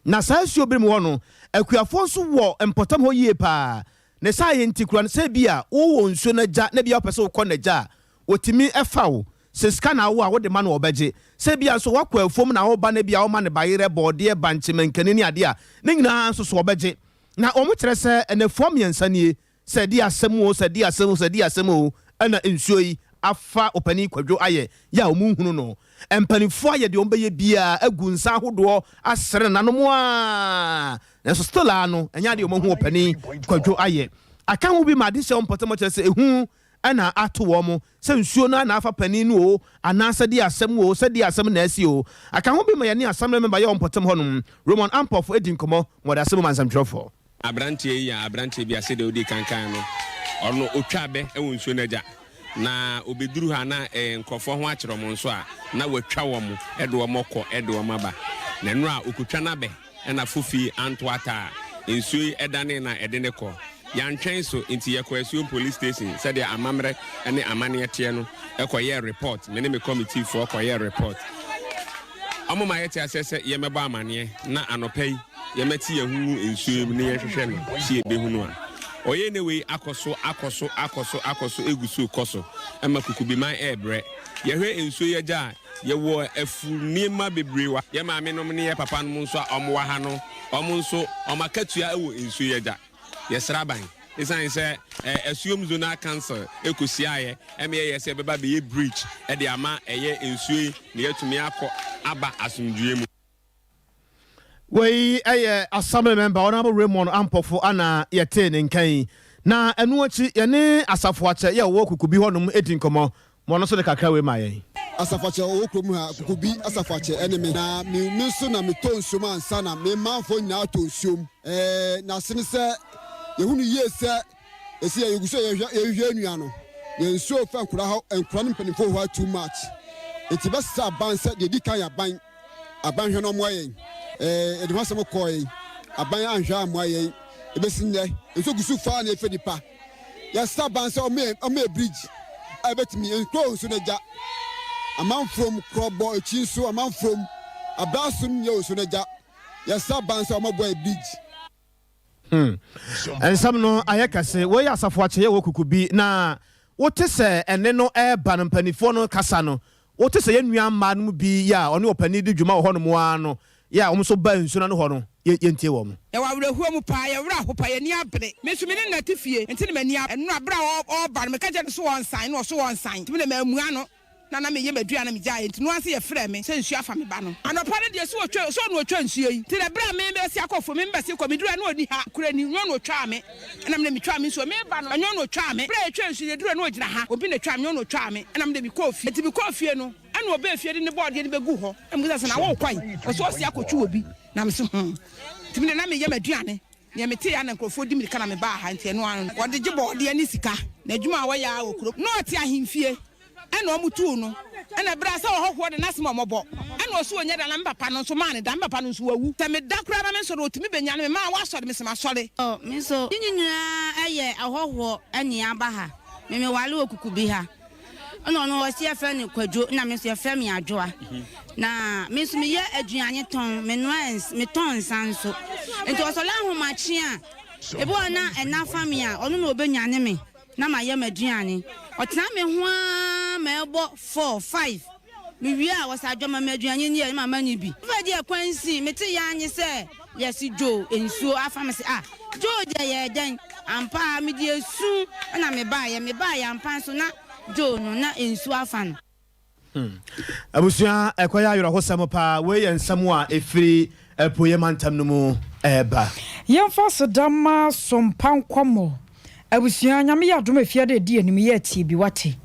A: Na saa asuo Birim hɔ no, akuafoɔ nso wɔ mpɔtam hɔ yie paa. Ne saa yɛ nti kura no sɛ bi a wowɔ nsuo no agya na bi a wopɛ sɛ wokɔ n'agya a, wɔtumi ɛfa wo sɛ sika na awo a wode ma no, ɔbɛgye. Sɛ bia nso woakɔ afuom na woba no bi a woma ne bayerɛ, bɔɔdeɛ, bankye, mankani ne adeɛ a, ne nyinaa nso so ɔbɛgye. Na wɔn kyerɛ sɛ ɛnɛfoɔ 3 nie, sɛ di asɛm o, sɛ di asɛm o, sɛ di asɛm o, ɛna nsuo yi afa ɔpanin Kwadwo ayɛ yɛ a wɔn nhunu no. Mpanimfoɔ ayɛ deɛ wɔn bɛyɛ biara, agu nsa ahodoɔ, asrɛ nananom a, nanso still a no ɛnyɛ adeɛ wɔn ho ɔpanin Kwadwo ayɛ aka ho bi ma ade hyɛ wɔn mpɔtam. Kyerɛ sɛ ehu ɛna ato wɔn sɛ nsuo no ana afa panin no o, anaasɛ di asɛm o, sɛ di asɛm na asi o. Aka ho bi ma yɛne assembly member yɛ wɔn mpɔtam hɔnom Roman Ampɔfo edi nkɔmɔ ma wɔde asɛm ma nsɛmtwerɛfoɔ.
U: Aberanteɛ yi yɛ aberanteɛ bi a sɛdeɛ ɔdi kankan no. Ɔno ɔtwa abɛ wɔ nsuo no agya. Na ɔbɛduru ha na nkurɔfoɔ ho akyere wɔn nso a, na watwa wɔn de wɔn kɔ de wɔn aba. Na nnora a ɔkɔtwa n'abɛ na Fofi anto ata a, nsuo yi danee na ɛde no kɔ. Yɛantwɛn so nti yɛkɔɔ Asuom Police Station sɛdeɛ amammerɛ ne amanneɛ teɛ no kɔyɛɛ report. Me ne me committee foɔ kɔyɛɛ report. Wɔma yɛte aseɛ sɛ yɛmmɛbɔ amaneɛ na anɔpa yi yɛmmɛte yɛn ho ngu nsuo yi mu na yɛnhwehwɛ no sɛ yɛbɛhu no a. Ɔyɛ ne wei akɔ so akɔ so akɔ so akɔ so ɛgu so rekɔ so ma Kukubiman ɛrebrɛ. Yɛhwɛ nsuo yi agya a, yɛwɔ afu nneɛma bebree wɔ ha. Yɛn maamenom ne yɛn papanom nso a wɔwɔ ha no, wɔn nso wɔn akatua wɔ nsuo yi agya. Yɛsrɛ aban, ɛsiane sɛ Asuom Zonal Council kɔhyiaeɛ ma yɛyɛɛ sɛ yɛbɛba abɛyɛ bridge de ama ɛyɛ nsuo yi na yɛatumi akɔ aba asomdwoeɛ mu.
A: Wei yɛ Assembly Member Honourable Raymond Ampofo ana yɛtee ne nka yi. Na ɛno akyi yɛne Asafo Akyɛ yɛ ɔwɔ Kukubi hɔnom di nkɔmmɔ Ma ɔno nso de kakra wei ma yɛn.
V: Asafakyɛ ɔwɔ kurom ha, Kokobi Asafakyɛ ɛne me. Na me me nso na metɔ nsuom ansa na me manfoɔ nyinaa atɔ nsuom. Ɛɛ n'ase ne sɛ yɛhunu yie sɛ ɛsi yɛ yɛgu so yɛhwɛ yɛhwehwɛ nnua no. Yɛn nsuo fa nkura hɔ nkura ne mpanimfoɔ hɔ too much. Nti bɛsrɛ aban sɛ deɛ ɛdi kan yɛ aban aban hwɛ na ɔmmoa yɛn. Ɛɛ yɛde ho asɛm kɔɔe aban anhwɛ ammoa yɛn. Ɛbɛsi nnɛ nsuo gu so fa na ɛfɛ nipa. Yɛsrɛ aban sɛ ɔmmɛyɛ bridge a ɛbɛtumi nkuro nso no agya amanfoɔ korɔbɔ akyi nso amanfoɔ abraasom nyɛ nso no agya yɛsrɛ aban sɛ ɔmmɛboa yɛ bridge.
A: Hmm. Nsɛm no ayɛ kɛse. Wei yɛ asafo akyɛeɛ wɔ Kukubi na wote sɛ ɛnne no ɛreba no mpanimfoɔ no kasa no wote sɛ yɛn nua mmaa no mu bi yɛ a ɔne ɔpanin di dwuma wɔ hɔnom ara no Yɛ a wɔn nso baa nsu no ano hɔ no, yɛntie wɔn.
W: Yɛwɔ awerɛhoɔ mu paa, yɛn werɛ aho paa, yɛn ani abere. Me nso me ne no na ɛte fie, nti na m'ani abere. Ɛnora berɛ a ɔreba no, meka kyerɛɛ no sɛ ɔnsan, na ɔse ɔnsan. Nti me deɛ mammua no, na na mereyɛ m'aduane na megyaeɛ. Nti noa sɛ yɛfrɛɛ me sɛ nsuo afa me ba no. Anɔpa no deɛ, sɛ ɔtwa, sɛ ɔna ɔtwa nsuo yi. Nti na berɛ a me mebɛse akɔ fam, me mebɛse kɔ, meduru ha na ɔnni ha. Nokorɛ ni, nyɛ ɔna ɔtwaa me. Ɛna me deɛ metwaa me nsuo. Mereba no, ɛnyɛ ɔna ɔtwaa me. Berɛ a yɛtwaa nsuo no, yɛduru ha na ɔgyina ha. Obi na ɛtwaa me, nyɛ ɔna ɔtwaa me. Ɛna me deɛ mekɔɔ fie. Nti mekɔɔ fie no, Ɛna ɔbaa fie de ne bɔɔdeɛ no bɛguu hɔ. Na mebisa sɛ, na worekɔ he? Ɔse ɔse akɔtwi obi. Na mese hmm. Nti medeɛ na meyɛ m'aduane. Deɛ meteeɛ ara na nkurɔfoɔ di mirika na mebaa ha, nti ɛno ara no. Wɔde gye bɔɔdeɛ ne sika. N'adwuma a ɔyɛ ara wɔ kurom. Na ɔte ahemfie. Ɛna wɔtuu no. Ɛna berɛ a sɛ ɔhɔhoɔ de n'asɛm a ɔmmɔbɔ. Ɛna ɔse ɔnya da na me papa no nso maa no da. Me papa no nso wawu. Sɛ meda koraa na mensɔre a, ɔtumi bɛnyane me. Maa woasɔre? Mese masɔre.
X: Me nso. Yɛn nyinaa yɛ ahɔhoɔ ne aba ha. Me meware wɔ Kukubi ha. Ɛna ɔno ɔse yɛfrɛ no Kwadwo na me nso yɛfrɛ me Adwoa. Na me nso meyɛ aduane tɔn, menoa ns metɔn nsa nso. Nti ɔsɔre ahomakye a, ebi wɔ hɔ na ɛna fa me a, ɔno na ɔbɛnyane me na mayɛ m'aduane. Ɔtena me ho ara ma ɛbɔ four, five. Mewie a, ɔse Adwoa ma me aduane nni ɛ, na mama no bi. Afei deɛ kwansin, mete yɛ ara nye sɛ Yɛse Joe nsuo afa me se ah Joe deɛ yɛɛ dɛn ampa ara mede esu na me baeɛ me baeɛ ampa nso na Joe no na nsuo afa no.
A: Hmm. Abusua, ɛkɔyɛ awerɛhosɛm paa. Wei yɛ nsɛm a ɛfiri Apueeɛ mantam no mu ɛreba.
B: Yɛmfa aseda mma Sompa Nkɔmmɔ. Abusua, Nyame yɛ adom a efiada a edi anim yi yɛ tie bi, wate?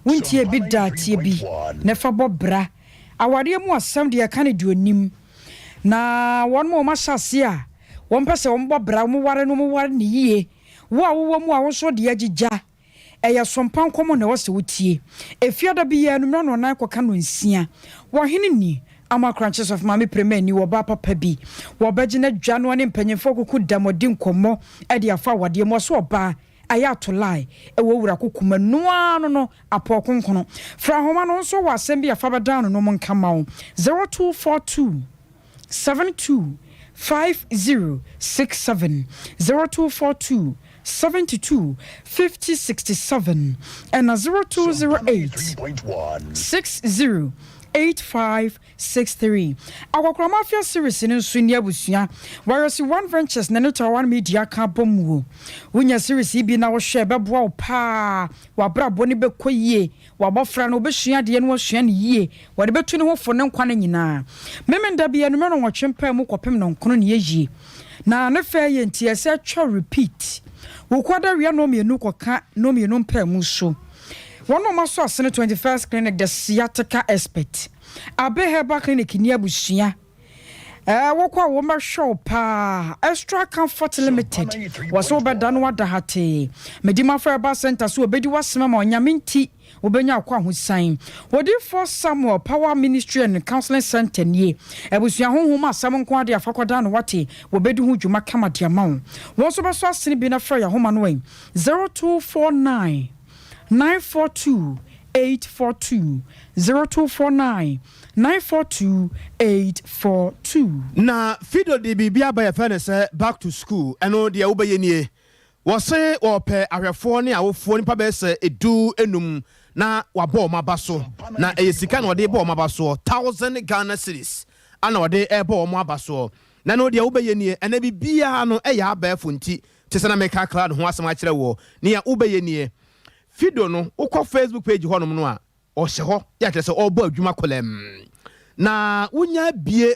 B: Wontiee bi da a, tie bi na fa bɔ bra. Awareɛ mu asɛm deɛ yɛka no deɛ onim. Na wɔn a wɔahyɛ aseɛ a wɔmpɛ sɛ wɔbɔ bra, wɔware no, wɔware no yie. Wo a wowɔ mu a wo nso deɛ agyigya, ɛyɛ sompa nkɔmmɔ na ɛwɔ sɛ wotie. Efiada biara anwummerɛ nnɔnnan kɔka nnɔnsia. Wɔ hene ni? Ama Korankye Sɔfo Maame Prema ani wɔ ɔbaa papa bi. Wɔbɛgye n'adwa no ne mpanyimfoɔ kuku dam adi nkɔmmɔ de afa awadeɛ mu. Ɔso ɔbaa ayɛ ato line wɔ wura kokoma nu ara no no apɔw konkono. Fra nhoma no nso wɔ asɛm bi a fa bɛdan no nom nka ma wo 0242 72 5067 0242 72 50 67 ɛna 0208 60 85 63. Akɔkora Mafia series no nso nni abusua. Wɔayɔse One Ventures na ne Taiwan Media aka abɔ mu o. Wonya series yi bi na wohwɛ a ɛbɛboa wo paa. W'abrabɔ no bɛkɔ yie. W'abɔfra no ɔbɛsua adeɛ na wasua no yie. Wɔde bɛtu ne ho fo ne nkwa nna nyinaa. Memenda biara anwummerɛ nnɔnwɔtwe mpaemu kɔpem nnɔnkron na yɛyie. Na ne fɛ yɛ nti ɛsɛ twa repeat. Wukuada awia nnɔnmienu kɔka nnɔnmienu mpaemu so. Wɔn a wɔasɔ asene 21st Clinic the Sciatica Expert. Abe Herbal Clinic nni abusua. Ɛɛ wokɔ a wɔbɛhwɛ wo paa. Extra Comfort Limited wɔ so wobɛda no wada hatee. Medimafo Herbal Center so wɔbɛdi w'asɛm ama wo Nyame nti wobɛnya akɔ ahosan. Odiyifoɔ Samuel Power Ministry and Counseling Center nie. Abusua honhom asɛm nko ara de afa kɔda no wate wɔbɛdi ho dwuma kama de ama wo. Wɔn nso bɛsɔ asene bi na frɛ yɛn ahoma no ɛ 0249 942 842 0249 942 842.
A: Na Fido de biribi aba yɛfrɛ no sɛ back to school ɛno deɛ wobɛyɛ nie wɔse wɔpɛ ahwɛfoɔ ne awofoɔ nipa bɛyɛ sɛ 15 na wabɔ wɔn aba so na ɛyɛ sika na wɔde bɔ wɔn aba soɔ thousand Ghana cedis ana wɔde ɛbɔ wɔn aba soɔ na ɛno deɛ wobɛyɛ nie ɛnɛ biribiara no ɛyɛ abɛɛfo nti te sɛ na meka cloud ho asɛm akyerɛ woɔ nea wobɛyɛ nie Fido no wokɔ Facebook page hɔnom no a Ɔhyɛ hɔ yɛ kyerɛ sɛ ɔrebɔ adwuma kɔlɛmm. Na wonya abue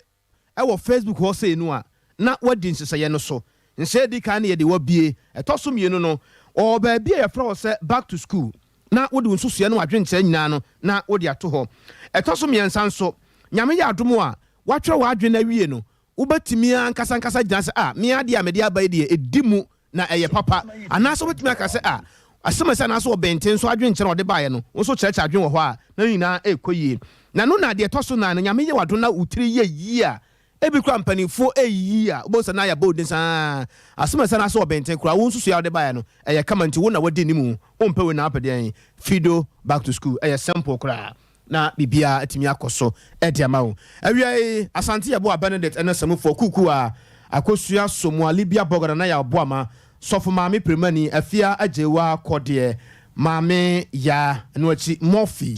A: wɔ Facebook hɔ sei no a, na woadi nhyehyɛeɛ no so. Nhyehyɛeɛ a ɛdi kan no yɛ deɛ woabue. Ɛtɔ so mmienu no, ɔwɔ baabi a yɛfrɛ hɔ sɛ Back to School, na wode wo nsusuiɛ ne w'adwenkyerɛ nyinaa no na wode ato hɔ. Ɛtɔ so mmiɛnsa nso, Nyame yɛ adom a, woatwerɛ w'adwene no awie no, wobɛtumi ankasa ankasa agyina sɛ, Ah, me adeɛ a mede aba yi deɛ, ɛdi mu na ɛyɛ papa. Anaasɛ wobɛtumi aka sɛ, Ah, asɛm a ɛsɛ anaasɛ ɔbɛnten nso adwenkyerɛ na ɔde baeɛ no, wo nso kyerɛkyerɛ adwene wɔ hɔ a, na ne nyinaa ɛrekɔ yie. Na ɛno na deɛ ɛtɔ so nan no, Nyame yɛ w'adom na wo tiri yɛ yie a, ebi koraa mpanimfoɔ reyiyi a, wobɛhu sɛ na yɛabɔ wo din sɛ, Ah, asɛm a ɛsɛ anaasɛ ɔbɛnten koraa, wo nsusuiɛ a wode baeɛ no, ɛyɛ kama nti wo na woadi anim, wompɛ wei na wopɛ deɛn? Fido back to school, ɛyɛ simple koraa. na biribiara atumi akɔ so de ama wo. Awiei, Asante Yeboah Benedict ne Samufoɔ Kuku a Akosua Somoa Libya Bɔga Nana Yaw Boama Sɔfo Maame Pirimani Afia Agyewaa Kɔdeɛ Maame Yaa ɛno akyi Murphy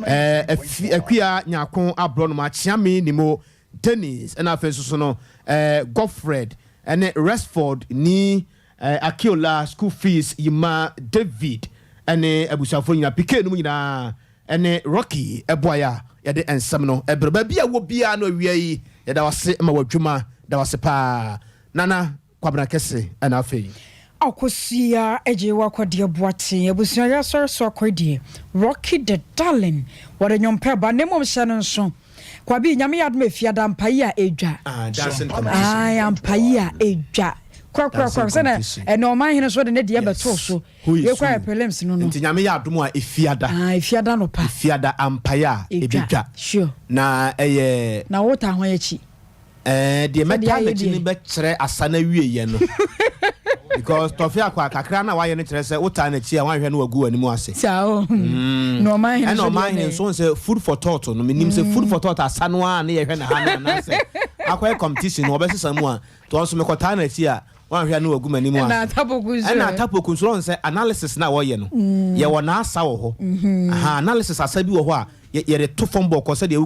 A: eh, Afi, Akua Nyarko Aborɔnoma Kyeame Nimo Dennis ɛna afei nso so no eh, Godfred ɛne Resford ni eh, Akiola School Fees Yima David ɛne abusuafoɔ nyinaa Pike nom nyinaa Ɛne Rocky boaeɛ a yɛde nsɛm no brɛ. Baabi a wɔ biara no awia yi yɛda wo ase ma w'adwuma da wo ase paa Nana Kwabena Kɛse ɛna afei.
B: Akosua Agyei Wakwadeɛ Boateng abusua yɛ asɔre so akɔ deɛ Rocky the darling wɔde nwom pɛ ba na mmom hyɛ no nso Kwabi Nyame yɛ adom a Efiada ampa yi a edwa Ae ampa yi a edwa korakorakora sɛ na ɛnɛ ɔman hene so de ne deɛ bɛtoo so
A: Who is
B: Wei koraa
A: who?
B: yɛ prelims no no.
A: Nti Nyame yɛ adom a Efiada.
B: Ah Efiada anɔpa.
A: Efiada ampaeɛ a
B: Edwa,
A: ebedwa.
B: sure.
A: Na ɛyɛ.
B: Na wo taa hwan akyi?
A: Ɛɛ deɛ
B: Sɛdeɛ
A: mɛtaa
B: ayɛ
A: n'akyi no
B: deɛ.
A: bɛkyerɛ asa no awieɛ no. Because Tɔfe Akwa kakra no a wayɛ no kyerɛ sɛ wotaa n'akyi a wanhwɛ no wagu w'anim ase.
B: Saa o. Na ɔman hene
A: Ɛna
B: nso deɛ
A: ɔman hene
B: nɛ.
A: nso wohu sɛ food for thought no menim sɛ food for thought asa no ara ne yɛhwɛ no ha no anaasɛ akɔyɛ competition no wɔbɛsesa mu a nti ɔno nso mekɔtaa n'akyi a Wanhwɛ a na wagu m'anim ase.
B: Ɛna Atapoku nso
A: Ɛna
B: ɛ?
A: Atapoku nso ɔn sɛ analysis no a wɔyɛ no, yɛwɔ n'asa wɔ hɔ. Aha, analysis asa bi wɔ hɔ a, yɛ yɛde to fam bɔkɔɔ sɛdeɛ wokɔ.